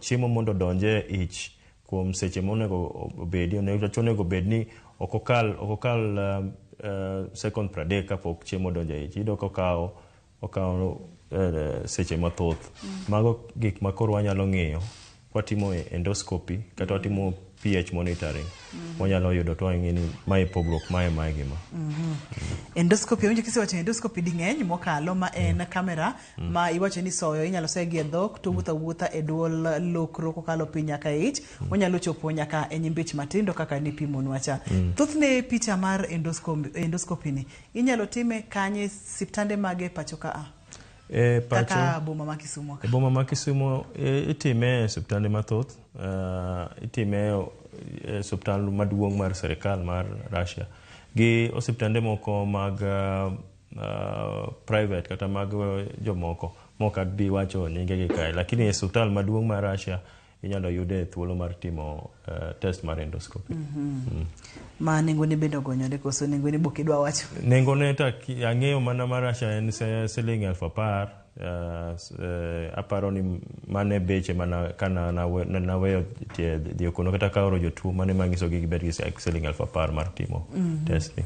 chiemo mondo odonj e ich kuom seche monego obedi onego bed ni ok okal second 30 kapok chiemo odonjo e ich. Iyudo ka okawo seche mathoth. Mago gik ma koro wanyalo ng'iyo kwatimo endoscopy kata watimo pH monitoring. Wanyalo yudo to wang'e ni mae pogruok mae gima. Endoscopy awinjo kisewacho endoscopy ding'eny mokalo ma en kamera ma iwacho ni soyo inyalo soye gi e dhok to wuotho awuotha e duol lokro kokalo piny nyaka e ich onyalo chopo nyaka e nyimbich matindo kaka nipimonwa cha thothne picha mar endoscopy ni inyalo time kanye siptande mage pacho ka a E pacho kaka boma ma Kisumu ka E boma ma Kisumu itime e osiptande mathoth. Itime e osiptal maduong' mar sirikal mar Russia gi osiptande moko mag private kata mag jomoko mok abi wacho nyingegi kae, lakini e osiptal maduong' mar Russia inyalo yude thuolo mar timo test mar endoscopy. Ma nengone bende ogonyore koso nengone bok idwa wacho? Nengone to ang'eyo mana mar Russia en siling 10,000. Aparo ni mano e beche mana kana naweyo dhi kuno kata kaoro jotuo mane manyisogi gibed gi siling 10,000 mar timo test ni.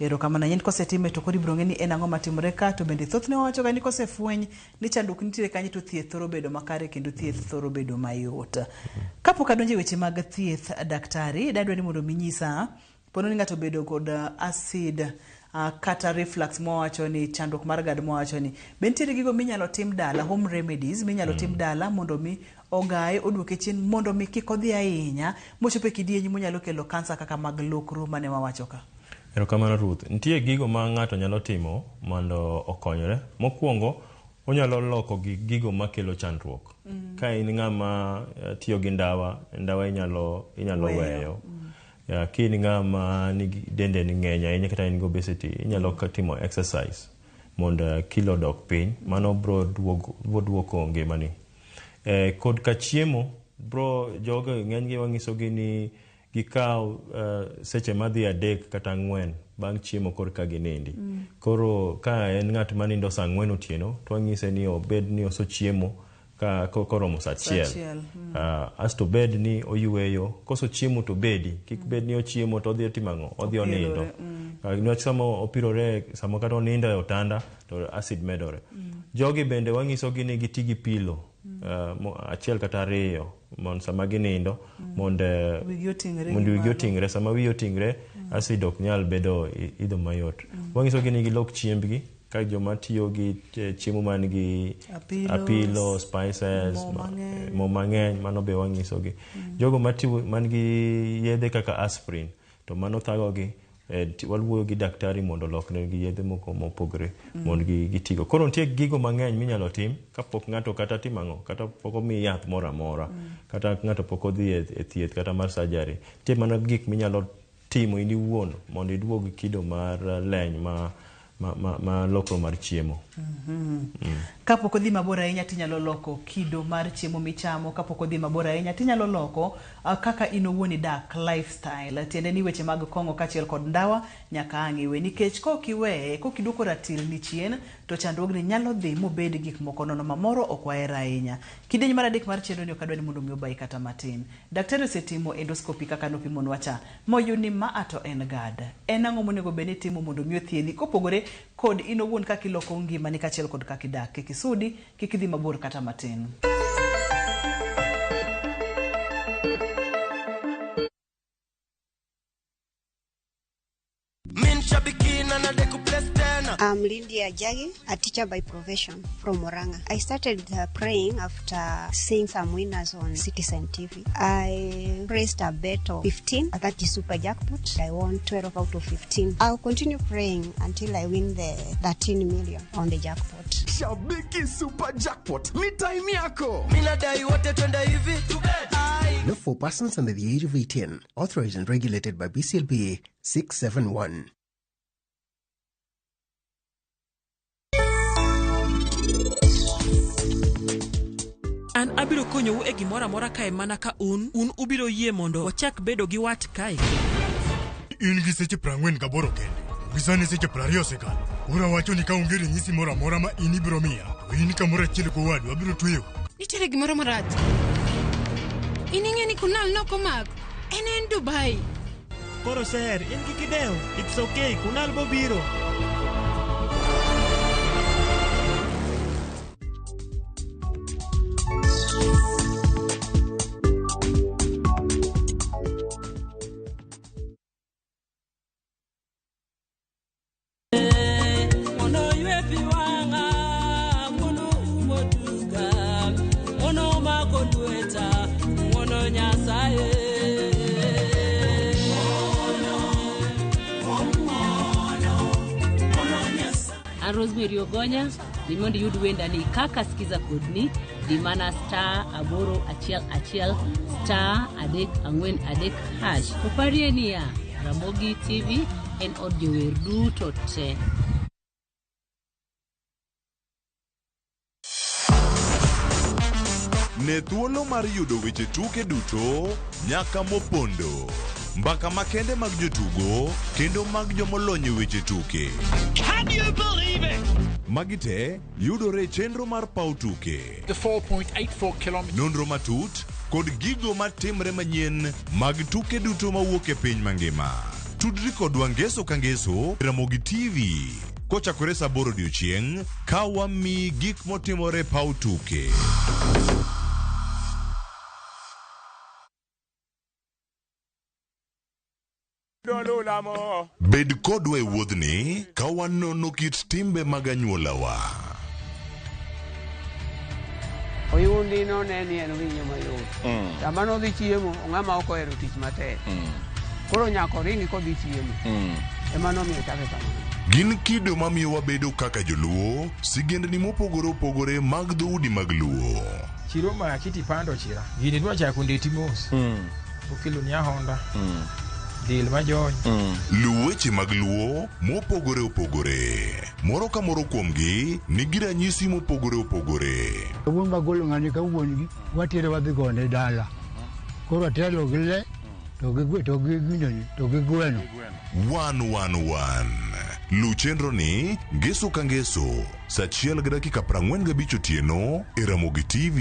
Erokamano ahinya. Kosetime to koro ibiro ng'e ni en ang'o matimore ka to bende thothne wawacho ga ni kosefweny ni chandruok nitiere kanyo to thieth thoro bedo makare kendo thieth thoro bedo mayot. Kapok adonjo e weche mag thieth daktari, dadwa ni mondo mi nyisa pono ni ng'ato obedo kod acid kata reflux mwawacho ni chandruok mar GERD mwawacho ni be nitiere gigo minyalo tim dala home remedies minyalo tim dala mondo mi ogaye oduoke chien mondo mi kik odhi ahinya mochopo e kidieny monyalo kelo kansa kaka mag lokro mane wawacho ka. Erokamano Ruth. Nitie gigo ma ng'ato nyalo timo mondo okonyre. Mokwongo, onyalo loko gi gigo makelo chandruok. Ka in ng'ama tiyo gi ndawa, ndawa inyalo Weyo. weyo. Ya, ka in ng'ama nigi dende ni ng'eny ahinya kata in gi obesity, inyalo timo exercise mondo kilo odok piny. Mano bro duoko ngimani. Kod ka chiemo, bro jogo ng'enygi wanyisogi ni gikaw seche madhi 3 kata 4 bang' chiemo korka ginindi. Koro ka en ng'at manindo saa 4 otieno, to wanyise ni obed ni osechiemo ka koromo saa 1. Achiel. Asto bed ni oyueyo, kosechiemo to bedi, kik bed ni ochiemo to odhi otimo ang'o, odhi onindo. Niwach sama opirore, sama kata onindo e otanda, to acid medore. Jogi bende wanyisogi ni giti gi pillow 1 kata 2 mondo sama ginindo mondo Wigi oting're mondo gi wigi malo. oting're sama wiyi oting're acid ok nyal bedo idho mayot. Wanyisogi ni gilok chiembgi ka joma tiyo gi chiemo man gi Apilo, apilo spices, mo mang'eny. Mo mang'eny mano be wanyisogi. Jogo matiyo man gi yedhe kaka aspirin to mano thagogi waluoyo gi daktari mondo oloknegi yedhe moko mopogore mondo gitigo. Koro nitie gigo mang'eny minyalo tim kapok ng'ato kata timo ang'o kata pok omi yath moro amora kata ng'ato pok odhi e thieth kata mar surgery. Nitie mana gik minyalo timo in iwuon mondo iduog kido mar leny ma lokro mar chiemo. Kapok odhi mabor ahinya tinyalo loko kido mar chiemo michamo, kapok odhi mabor ahinya tinyalo loko kaka in owuon idak, lifestyle. Tiende ni weche mag kong'o kaachiel kod ndawa nyaka ang' iwe. Nikech kok iweye, kok iduoko ratil ni chien, to chandruogni nyalo dhi mobed gik moko nono ma moro ok wahero ahinya. Kidieny mar adek mar chenro ni ok adwa ni mondo mi obayi kata matin. Daktari osetimo endoscopy kaka nopimonwa cha, moyud ni maa to en GERD. En ang'o monego bed ni itimo mondo mi othiedhi kopogore kod in owuon kaka iloko ngimani kaachiel kod kaka idak. Kik isudi, kik idhi mabor kata matin. I'm Lydia Jagi, a teacher by profession from Murang'a. I started praying after seeing some winners on Citizen TV. I raised a bet of 15, that is super jackpot. I won 12 out of 15. I'll continue praying until I win the 13 million on the jackpot. Shabiki Super Jackpot ni time yako. Minadai wote twende hivi. Not for persons under the age of 18. Authorized and regulated by BCLBA 671. An abiro konyou e gimoro amora kae mana ka un un ubiro yie mondo wachak bedo gi wat kae. In gi seche 48 kende. Gi sani seche 20 osekalo. Koro awacho ni ka onge ranyisi moro amora ma in ibiro miya, to in kamoro achiel gowadu abiro tweyo. Nitiere gimoro marach. In ing'e ni Kunal nokomako. En en Dubai. Koro Seher, in kik idew. It's okay, Kunal bobiro. Mondo ywe pi wang'a, ng'wono umo duka, ng'wono mako lweta, ng'wono Nyasaye. An Rosemary Ogonya, dhi mondo iyud wendani kaka sikiza kodni, dhi mana *811 *343 hash. To parie niya, Ramogi TV en od jower duto te. Ne thuolo mar yudo weche tuke duto nyaka mopondo. Mbaka makende mag jotugo kendo mag jomolony e weche tuke. Can you believe it? Magi te yudore e chenro mar paw tuke. The 4.84 kilometers. Nonro matut kod gigo matimre manyien mag tuke duto mawuok e piny mangima. Tudri kodwa ngeso ka ngeso e Ramogi TV kochakore saa 8 odiochieng' ka wamiyi gik motimore e paw tuke. Bed kodwa e wuodhni ka wanono kit timbe mag anyuolawa. Oyundi none ni en winyo mayot. Sama nodhi chiemo, ng'ama ok ohero tich matek. Koro nyaka oringi kodhi chiemo. Ema nomiyo chake kamano. Gin kido mamiyo wabedo kaka joluo, sigendni mopogore opogore mag dhoudi mag luo. Chiro maki tipando chira. Gini dwa chako ndeti mos. Okelo ni ahonda. Del majony. Luw weche mag luo mopogore opogore. Moro ka moro kuomgi nigi ranyisi mopogore opogore. Wuon magolo ng'ani ka wuon gi watere wadhi gone dala. Koro atelo gi le to gi to gi ginene to gi gweno. 111. Luw chenro ni ngeso ka ngeso saa 1:45 otieno e Ramogi TV.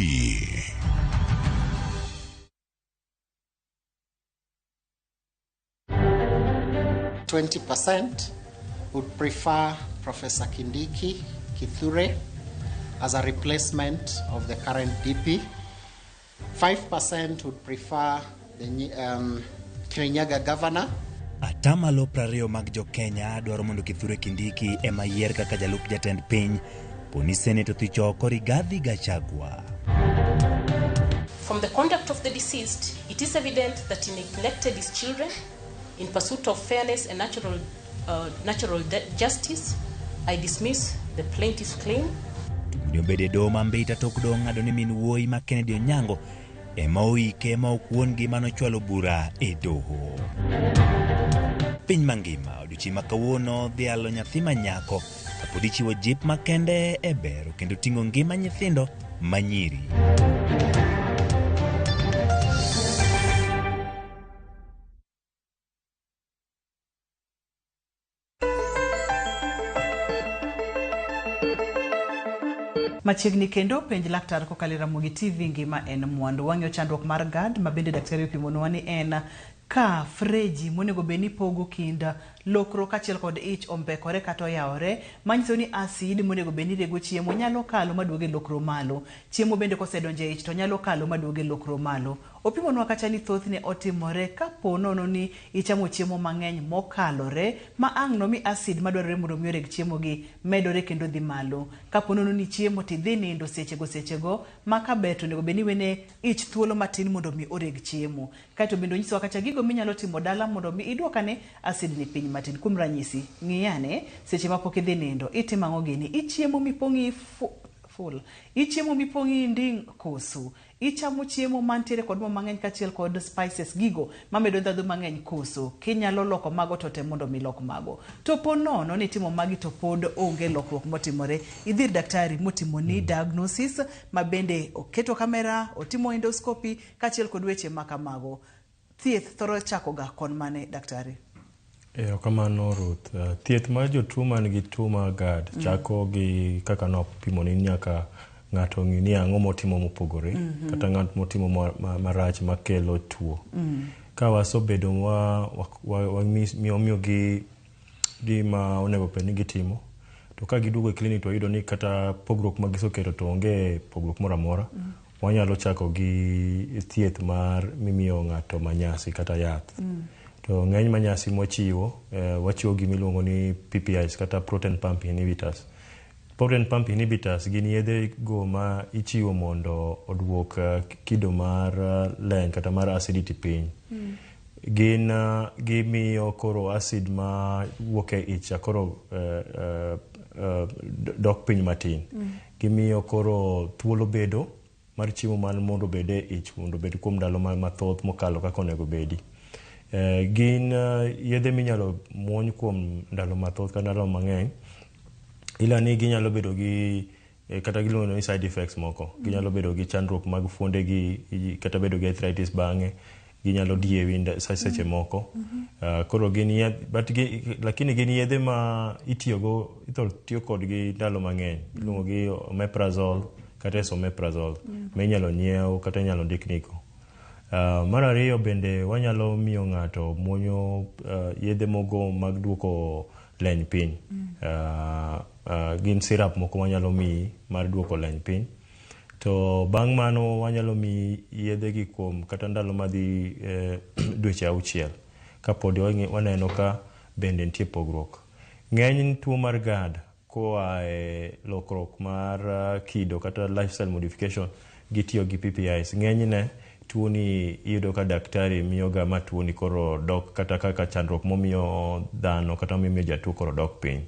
20% would prefer Professor Kindiki Kithure as a replacement of the current DP. 5% would prefer the Kirinyaga governor. Atamalo 20 mag jo-Kenya dwaro mondo Kithure Kindiki ema yier kaka jalup jatend piny poni Senate othicho oko Rigathi Gachagua. From the conduct of the deceased, it is evident that he neglected his children in pursuit of fairness and natural justice. I dismiss the plaintiff's claim. Tungni obedo e doho ma Mbita tok doho ng'ado ni min wuoyi ma Kennedy Onyango ema oike ma ok wuon-gi manochwalo bura e doho. Piny mangima odiochieng' ma kawuono dhialo nyathi ma nyako Kapod ichiwo jip makende e bero kendo ting'o ngima nyithindo manyiri. Machiegni kendo penj laktar kokalo e Ramogi TV ngima en mwandu. Wang'iyo chandruok mar GERD ma bende daktari opimonwa ni en ka freji monego bed ni pogo kind lokro kaachiel kod ich ombekore kata oyawore manyiso ni acid monego bed ni rego chiemo nyalo kalo maduog e lokro malo. Chiemo bende kosedonjo e ich to nyalo kalo maduog e lokro malo. Opimonwa kacha ni thothne otimore kapo nono ni ichamo chiemo mang'eny mokalore ma ang' nomi acid madwarore mondo mi oreg chiemo gi medore kendo dhi malo. Kapo nono ni chiemo tidhi nindo sechego sechego ma kaber to onego bed ni iwene ich thuolo matin mondo mi oreg chiemo. Kaeto bende onyisowa kacha gigo minyalo timo dala mondo mi iduok ane acid ni piny matin. Kuom ranyisi, ng'i ane seche ma pok idhi nindo, itimo ang'o gini? Ichiemo mipong' iyi full. Ichiemo mipong' iyi nding' koso? Ichamo chiemo mantiere kod mo mang'eny kaachiel kod spices gigo mamedo ndhadhu mang'eny koso? Kinyalo loko mago to tem mondo mi ilok mago. To po nono ni itimo magi to pod onge lokruok motimore, idhi ir daktari motimoni diagnosis ma bende oketo kamera, otimo endoscopy kaachiel kod weche ma kamago. Thieth thoro chako ga kon mane daktari? Erokamano Ruth. Thieth mar jotuo man gi tuo mar GERD chako gi kaka nopimo ni nyaka ng'ato ong'i ni ang'o motimo mopogore kata ng'at motimo marach makelo tuo. Ka wasebedo wamiyogi gima onego bed ni gitimo, to ka giduogo e klinik to wayudo ni kata pogruok ma giseketo to onge pogruok moro amora, wanyalo chako gi thieth mar mimiyo ng'ato manyasi kata yath. To ng'eny manyasi mwachiwo, wachiwo gima iluongo ni PPIs kata proton pump inhibitors. Proton pump inhibitors gin yedhe go ma ichiwo mondo oduok kido mar leny kata mar acidity piny. Gin gimiyo koro acid ma wuok e ich cha koro dok piny matin. Gimiyo koro thuolo bedo mar chiemo man mondo obed e ich mondo obed kuom ndalo mathoth mokalo kaka onego bedi. Gin yedhe minyalo muony kuom ndalo mathoth kata ndalo mang'eny, ila ni ginyalo bedo gi kata giluongo ni side effects moko. Ginyalo bedo gi chandruok mag fuonde gi kata bedo gi arthritis bang'e, ginyalo diewi seche moko. Koro gin yath, but gi, lakini gin yedhe ma itiyogo, ithoro tiyo kodgi ndalo mang'eny. Iluongo gi omeprazole kata esomeprazole ma inyalo nyiew kata inyalo ndiknigo. Mar ariyo bende wanyalo miyo ng'ato muonyo yedhe mogo mag duoko leny piny. Gin syrup moko wanyalo miyi mar duoko leny piny. To bang' mano wanyalo miyi yedhe gi kuom kata ndalo madhi dweche 6 kapod waneno ka bende nitie pogruok. Ng'eny tuo mar GERD koa e lokruok mar kido kata lifestyle modification gitiyo gi PPIs. Ng'enyne tuo ni iyudo ka daktari miyoga ma tuo ni koro dok kata kaka chandruok momiyo dhano kata momiyo jatuo koro dok piny.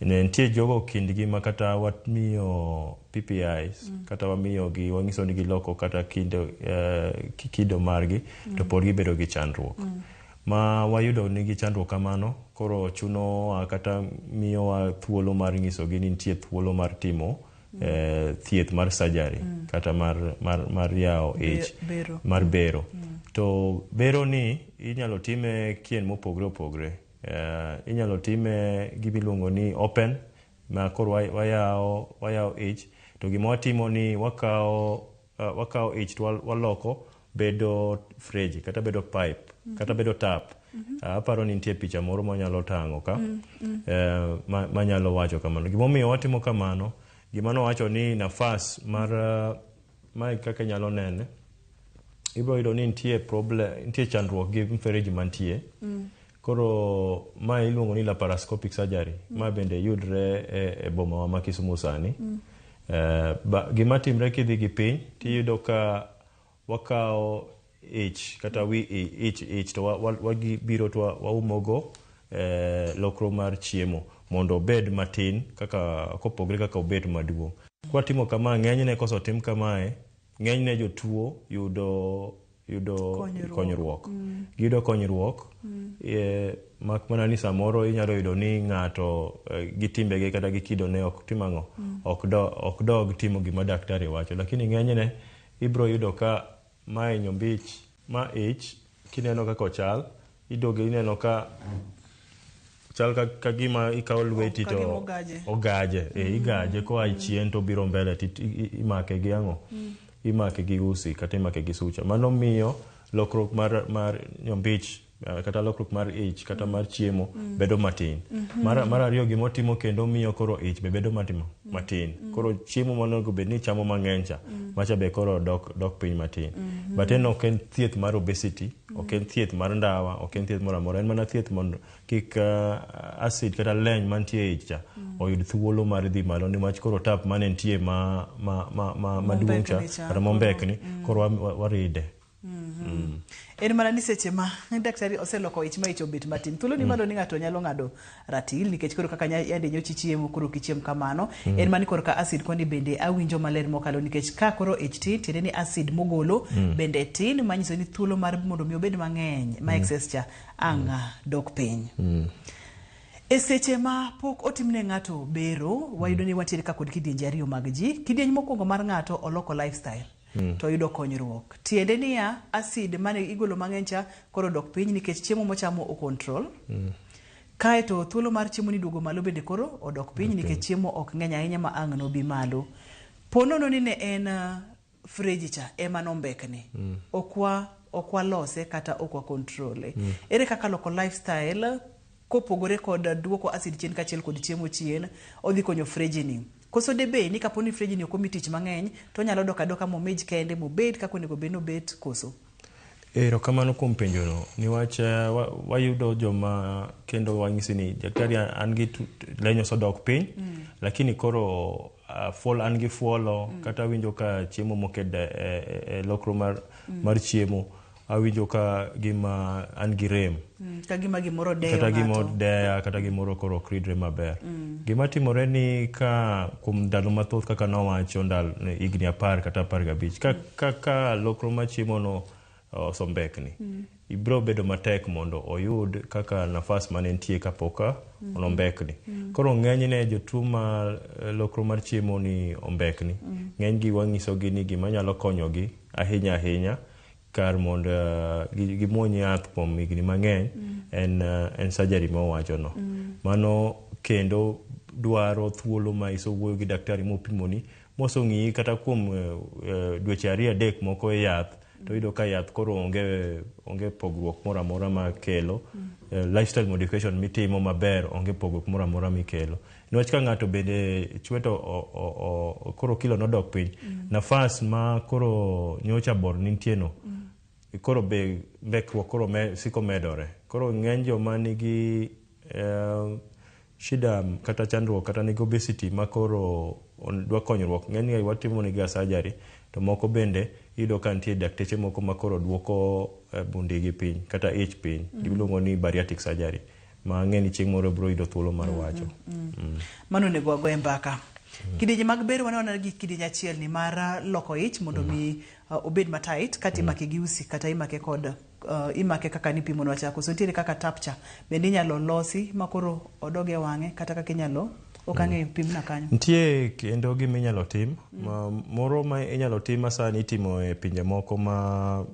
Ne nitie jogo kindgi ma kata wamiyo PPIs kata wamiyogi wang'iso ni giloko kata kido margi to pod gibedo gi chandruok. Ma wayudo nigi chandruok kamano koro chunowa kata miyowa thuolo mar nyisogi ni nitie thuolo mar timo thieth mar surgery kata mar yawo ich mar bero. To bero ni inyalo time kien mopogore opogore. Inyalo time gimiluongo ni open ma koro wayawo ich to gima watimo ni wakawo ich to waloko bedo freji kata bedo pipe kata bedo tap. Aparo ni nitie picha moro manyalo tang'o ka manyalo wacho kamano. Gimomiyo watimo kamano, gima nowacho ni nafas mar mae kaka inyalo nene, ibiro yudo ni nitie problem, nitie chandruok gi mfereji mantie. Koro mae iluongo ni laparoscopic surgery, ma bende yudre e boma ma Kisumu sani. Gima timre kidhi gi piny tiyudo ka wakawo ich kata wi ich to wabiro to waumogo lokro mar chiemo mondo obed matin kaka kopogre kaka obet maduong'. Kwatimo kama, ng'enyne kosetim kamae, ng'enyne jotuo yudo yudo konyruok. Giyudo konyruok mak mana ni samoro inyalo yudo ni ng'ato gi timbege kata gi kidone ok tim ang'o, ok dog timo gima daktari wacho. Lakini ng'enyne ibiro yudo ka mae nyombich, ma ich, kineno kaka ochal, idoge ineno ka chal ka gima ikawo lweti to ogaje. Igaje koa chien to obiro mbele to imake gi ang'o? Imake gi usi kata imake gi sucha. Mano miyo lokruok mar nyombich kata lokruok mar ich kata mar chiemo bedo matin. Mar ariyo gimotimo kendo miyo koro ich be bedo matin. Koro chiemo monego bed ni chamo mang'eny cha, macha be koro dok piny matin. But en ok en thieth mar obesity, ok en thieth mar ndawa, ok en thieth moro amora, en mana thieth mondo kik acid kata leny mantie e ich cha oyud thuolo mar dhi malo, niwach koro tap mane nitie maduong' cha kata mombekni koro waride. En mana ni seche ma daktari oseloko ich ma ich obet matin, thuolo ni malo ni ng'ato nyalo ng'ado ratil nikech koro kaka yande nyochi chiemo koro ok ichiem kamano. En mana ni korka acid koni bende awinjo maler mokalo nikech ka koro ich tin tiende ni acid mogolo bende tin, manyiso ni thuolo mar mondo mi obed mang'eny ma excess cha ang' dok piny. E seche ma pok otimne ng'ato bero, wayudo ni wantiere ka kod kidienje ariyo mag ji. Kidieny mokwongo mar ng'ato oloko lifestyle to oyudo konyruok. Tiende niya, acid mane igolo mang'eny cha koro dok piny nikech chiemo mochamo o control. Kaeto thuolo mar chiemo ni duogo malo bende koro odok piny nikech chiemo ok ng'eny ahinya ma ang' nobi malo. Po nono ni ne en freji cha ema nombekni. Ok walose kata ok wa control. Ere kaka loko lifestyle kopogore kod duoko acid chien kaachiel kod chiemo chien odhi konyo freji ni? Koso debe ni kapo ni freji ni ok omi tich mang'eny to onyalo dok adoka momij kende mobed kaka onego bed nobet koso? Erokamano kuom penjono, niwach wayudo joma kendo wanyisi ni daktari an gi leny osedok piny, lakini koro an gi fuolo kata awinjo ka chiemo moket e lokro mar chiemo awinjo ka gima an gi rem. Ka gima gimoro deyo kata gimoro deya, kata gimoro koro ok ridre maber. Gima timore ni ka kuom ndalo mathoth kaka nowacho higni 10 kata 15 ka lokro mar chiemo no osombekni, ibiro bedo matek mondo oyud kaka nafas mane nitie kapok onombekni. Koro ng'enyne jotuo ma lokro mar chiemo ni ombekni, ng'enygi wanyisogi ni gima nyalo konyogi ahinya ahinya kar mondo gimuony yath kuom higni mang'eny en surgery ma owachono. Mano kendo dwaro thuolo ma isewuoyo gi daktari mopimoni moseng'iyi kata kuom dweche 2-3 moko e yath, to iyudo ka yath koro onge pogruok moro amora makelo. Lifestyle modification mitimo maber onge pogruok moro amora mikelo. Niwach ka ng'ato bende chwe to koro kilo nodok piny, nafas ma koro nyocha bor nitie no, koro be mbekruok koro siko medore. Koro ng'eny joma nigi shida kata chandruok kata nigi obesity ma koro dwa konyruok, ng'enygi watimo negi surgery, to moko bende iyudo ka nitie dakteche moko ma koro duoko bundigi piny kata ich piny, giluongo ni bariatric surgery, ma ang'e ni chieng' moro biro yudo thuolo mar wacho. Mano onego wagoye mbaka. Kidienje mag bero waneno gi kidienje achiel ni mar loko ich mondo mi obed matight, kata imake gi usi kata imake kod imake kaka nipimo nwacha, koso nitiere kaka tap cha bende inyalo losi ma koro odog e wang'e kata kaka inyalo ok ang'eyo pimna kanyo. Nitie kendo gima inyalo tim moro ma inyalo tim ma sani itimo e pinje moko ma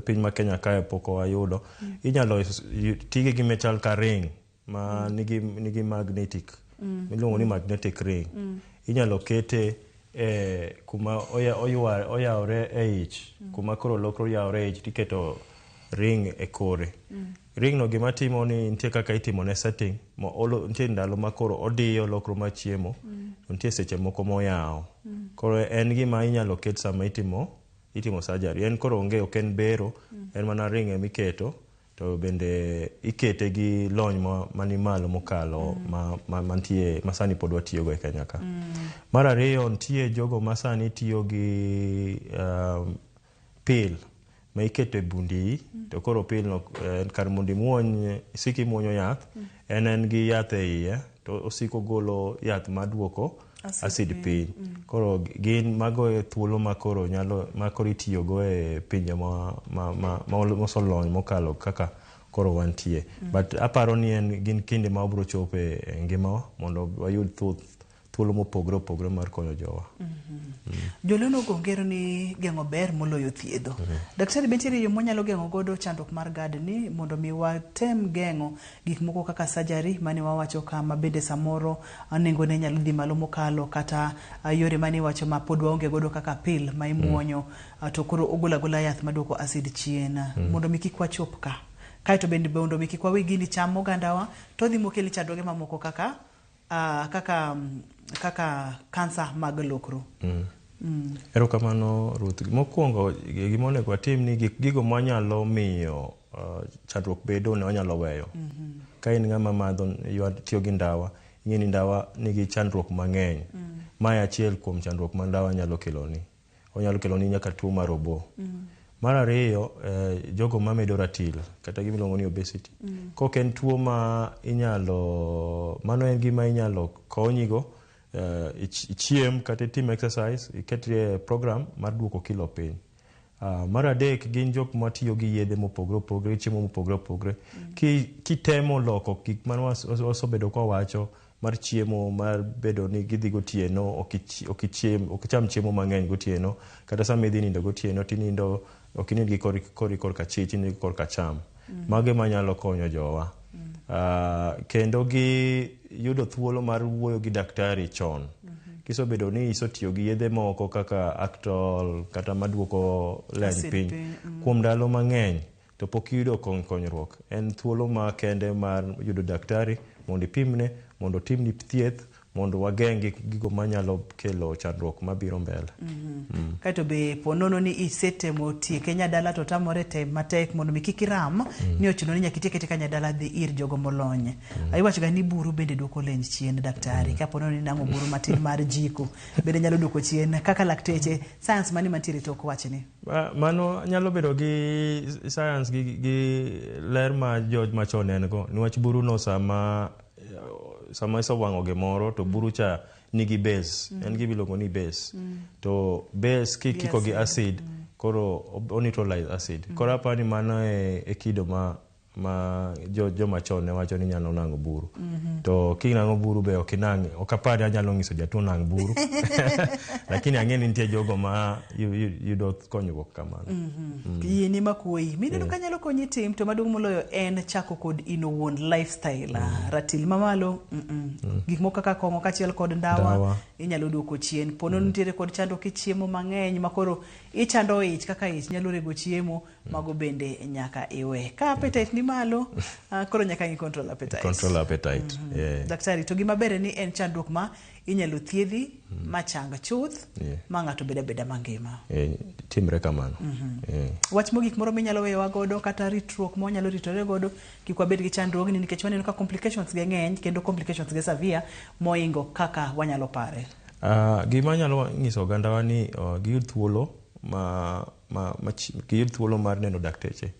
piny ma Kenya kae pok wayudo. Inyalo ti gi gima chal ka ring ma nigi magnetic miluongo ni magnetic ring. Inyalo kete e kuma oyawore e ich, kuma koro lokro oyawore e ich, tiketo ring e kore. Ring no gima timo ni nitie kaka itimo ne setting, nitie ndalo ma koro odiyo lokro mar chiemo, nitie seche moko moyawo. Koro en gima inyalo ket sama itimo surgery. En koro onge, ok en bero, en mana ring emiketo, to bende ikete gi lony mani malo mokalo mantie ma sani pod watiyogo e Kenya ka. Mar ariyo, nitie jogo ma sani tiyo gi pill ma iketo e bundi, to koro pill no kar mondo imuony, isik imuonyo yath, en gi yath e iye, to osiko golo yath maduoko Acid piny. Koro gin mago e thuolo ma koro nyalo ma koro itiyogo e pinje ma mosolony mokalo kaka koro wantie. But aparo ni en gin kinde ma wabiro chope e ngimawa mondo wayud thuolo mopogore opogore mar konyo jowa. Joluo ogo ngero ni geng'o ber moloyo thiedho. Daktari, be nitiere yo mwanyalo geng'o godo chandruok mar GERD ni mondo mi watem geng'o gik moko kaka surgery mane wawacho kama bende samoro nengo ne nyalo dhi malo mokalo kata yore mane iwacho ma pod waonge godo kaka pill ma imuonyo to koro ogolo agola yath maduoko acid chien mondo mi kik wachop ka. Kaeto bende mondo mi kik wawe gini cham ogandawa to dhi mokel chandruoge mamoko kaka kaka kansa mag lokro. Erokamano Ruth. Mokwongo gima onego watim ni gigo mwanyalo miyo chandruok bedo ne wanyalo weyo. Ka in ng'ama madho tiyo gi ndawa, ing'e ni ndawa nigi chandruok mang'eny. Mae achiel kuom chandruok ma ndawa nyalo keloni. Onyalo keloni nyaka tuo mar obo. Mar ariyo, jogo mamedo ratil kata gima iluongo ni obesity. Kok en tuo ma inyalo, mano en gima inyalo konyigo, ichiem kata itim exercise, iketri e program mar duoko kilo piny. Mar adek gin jok matiyo gi yedhe mopogore opogore, chiemo mopogore opogore. Kitemo loko gik mane wasebedo ka wawacho mar chiemo, mar bedo ni gidhi gotieno, ok icham chiemo mang'eny gotieno, kata sama idhi nindo gotieno tinindo ok inind gi kori korka chich, inind gi korka cham. Mago ema nyalo konyo jowa. Kendo gi yudo thuolo mar wuoyo gi daktari chon. Kisebedo ni isetiyo gi yedhe moko kaka Actol kata maduoko leny piny kuom ndalo mang'eny to pok iyudo konyruok. En thuolo ma kende mar yudo daktari mondo ipimne, mondo otimni thieth, mondo wageng' gigo manyalo kelo chandruok mabiro mbele. Kaeto be ponono ni isetemo tieke nyadala to tamore tem matek mondo mi kik iram ni ochuno ni nyaka itieke tieka nyadala dhi ir jogo molony. Iwacho ga ni buru bende duoko leny chien daktari. Ka ponono ni nang'o buru matin mar jiko bende nyalo duoko chien kaka lakteche science mane mantiere tok wachni. Mano nyalo bedo gi science gi ler ma jo machon en go niwach buru no sama isewang'o gimoro to buru cha nigi base, en gima iluongo ni base. To base kikiko gi acid koro o neutralize acid. Koro aparo ni mano e kido ma joma chon ne wacho ni nyalo nang'o buru. To kinang'o buru be ok inang', ok apar ni anyalo nyiso jatuo nang' buru. Lakini ang'e ni nitie jogo ma yudo konyruok kamano. Yieni makuoyi. Mineno ka nyalo konyi tim to maduong' moloyo en chako kod in owuon lifestyle. Ratil mamalo, gik moko kaka kong'o kaachiel kod ndawa inyalo duoko chien. Ponono nitiere kod chandruok ichiemo mang'eny makoro ichando ich kaka ich nyalo rego chiemo mago bende nyaka iwe. Ka appetite ni malo, koro nyaka i control appetite. Control appetite. Daktari, to gima ber ni en chandruok ma inyalo thiedhi machang chuth ma ng'ato beda beda mangima. Timre kamano. Wach mogik moro minyalo weyowa godo kata ritruok ma wanyalo ritore godo kik wabed gi chandruogni nikech waneno ka complications ge ng'eny kendo complications ge severe moingo kaka wanyalo pare. Gima anyalo nyiso ogandawa ni giyud thuolo giyud thuolo mar neno dakteche.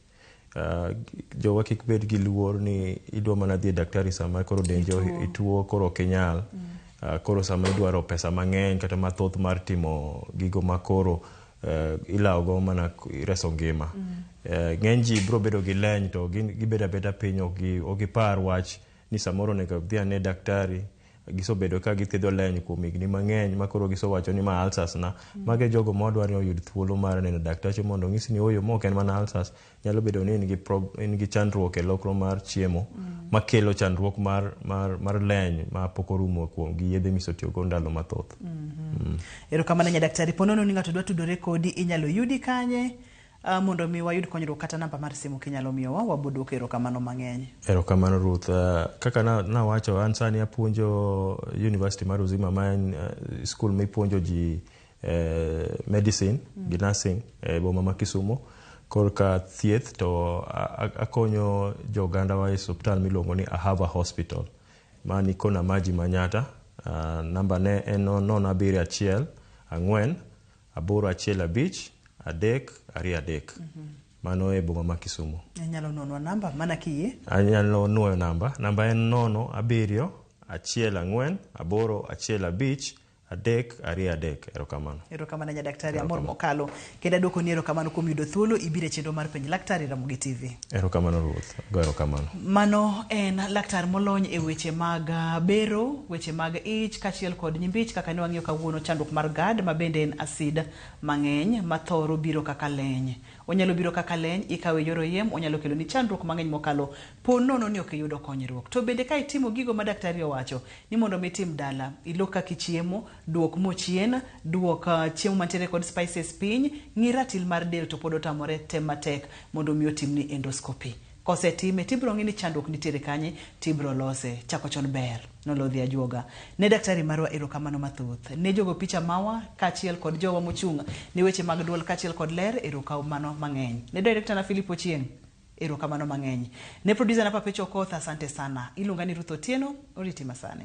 Jowa kik bed gi luor ni idwa mana dhi e daktari sama koro denjo ituo koro ok inyal. Koro sama idwaro pesa mang'eny kata mathoth mar timo gigo ma koro ilawo go mana reso ngima. Ng'eny ji biro bedo gi leny to gibedo abeda piny ok gipar wach ni samoro onego dhi ane daktari. Gisebedo ka githiedho leny kuom higni mang'eny ma koro gisewacho ni ma ulcers na. Mago e jogo ma wadwaro ni oyud thuolo mar neno daktache mondo onyisi ni ooyo ma ok en mana ulcers, nyalo bedo ni in gi chandruok e lokro mar chiemo makelo chandruok mar leny ma pok orumo kuom gi yedhe misetiyogo ndalo mathoth. Erokamano nya daktari. Ponono ni ng'ato dwa tudore kodi inyalo yudi kanye mondo mi wayud konyruok kata namba mar simu kinyalo miyowa wabo duoko erokamano mang'eny. Erokamano Ruth. Kaka nawacho an sani apuonjo University mar Uzima ma en school mipuonjo ji medicine gi nursing e boma ma Kisumu. Korka thieth to akonyo jo ogandawa e osiptal miluongo ni Ahava Hospital mani kona maji Manyatta. Namba ne en 071 4 815 3 2 3. Mano e boma ma Kisumu. Inyalo nonwa namba mana kiyie? Anyalo nuoyo namba. Namba en 0 7 1 4 8 1 5 3 2 3. Erokamano. Erokamano nyadaktari, amor mokalo. Kendo aduokoni erokamano kuom yudo thuolo ibiro e chenro mar Penj Laktar e Ramogi TV. Erokamano Ruoth, ago erokamano. Mano en laktar molony e weche mag bero, weche mag ich kaachiel kod nyimbich kaka ne wang'iyo kawuono chandruok mar GERD ma bende en acid mang'eny ma thoro biro kaka leny. Onyalo biro kaka leny, ikawe e yor oyiem, onyalo keloni chandruok mang'eny mokalo po nono ni ok iyudo konyruok. To bende ka itimo gigo ma daktari owacho ni mondo mi itim dala, ilok kaka ichiemo, duok mo chien, duok chiemo mantiere kod spices piny, ng'i ratil mar del to pod otamore, tem matek mondo mi otimni endoscopy. Kosetime tibro ng'i ni chandruok nitiere kanye, tibro lose. Chako chon ber, nolodhi ajuoga. Ne daktari marwa erokamano mathoth. Ne jogo picha mawa kaachiel kod jowa mochung' ne weche mag duol kaachiel kod ler, erokamano mang'eny. Ne director na Philip Ochieng', erokamano mang'eny. Ne producer na Papecho Okoth, asante sana. Iluonga ni Ruth Otieno, oriti masani.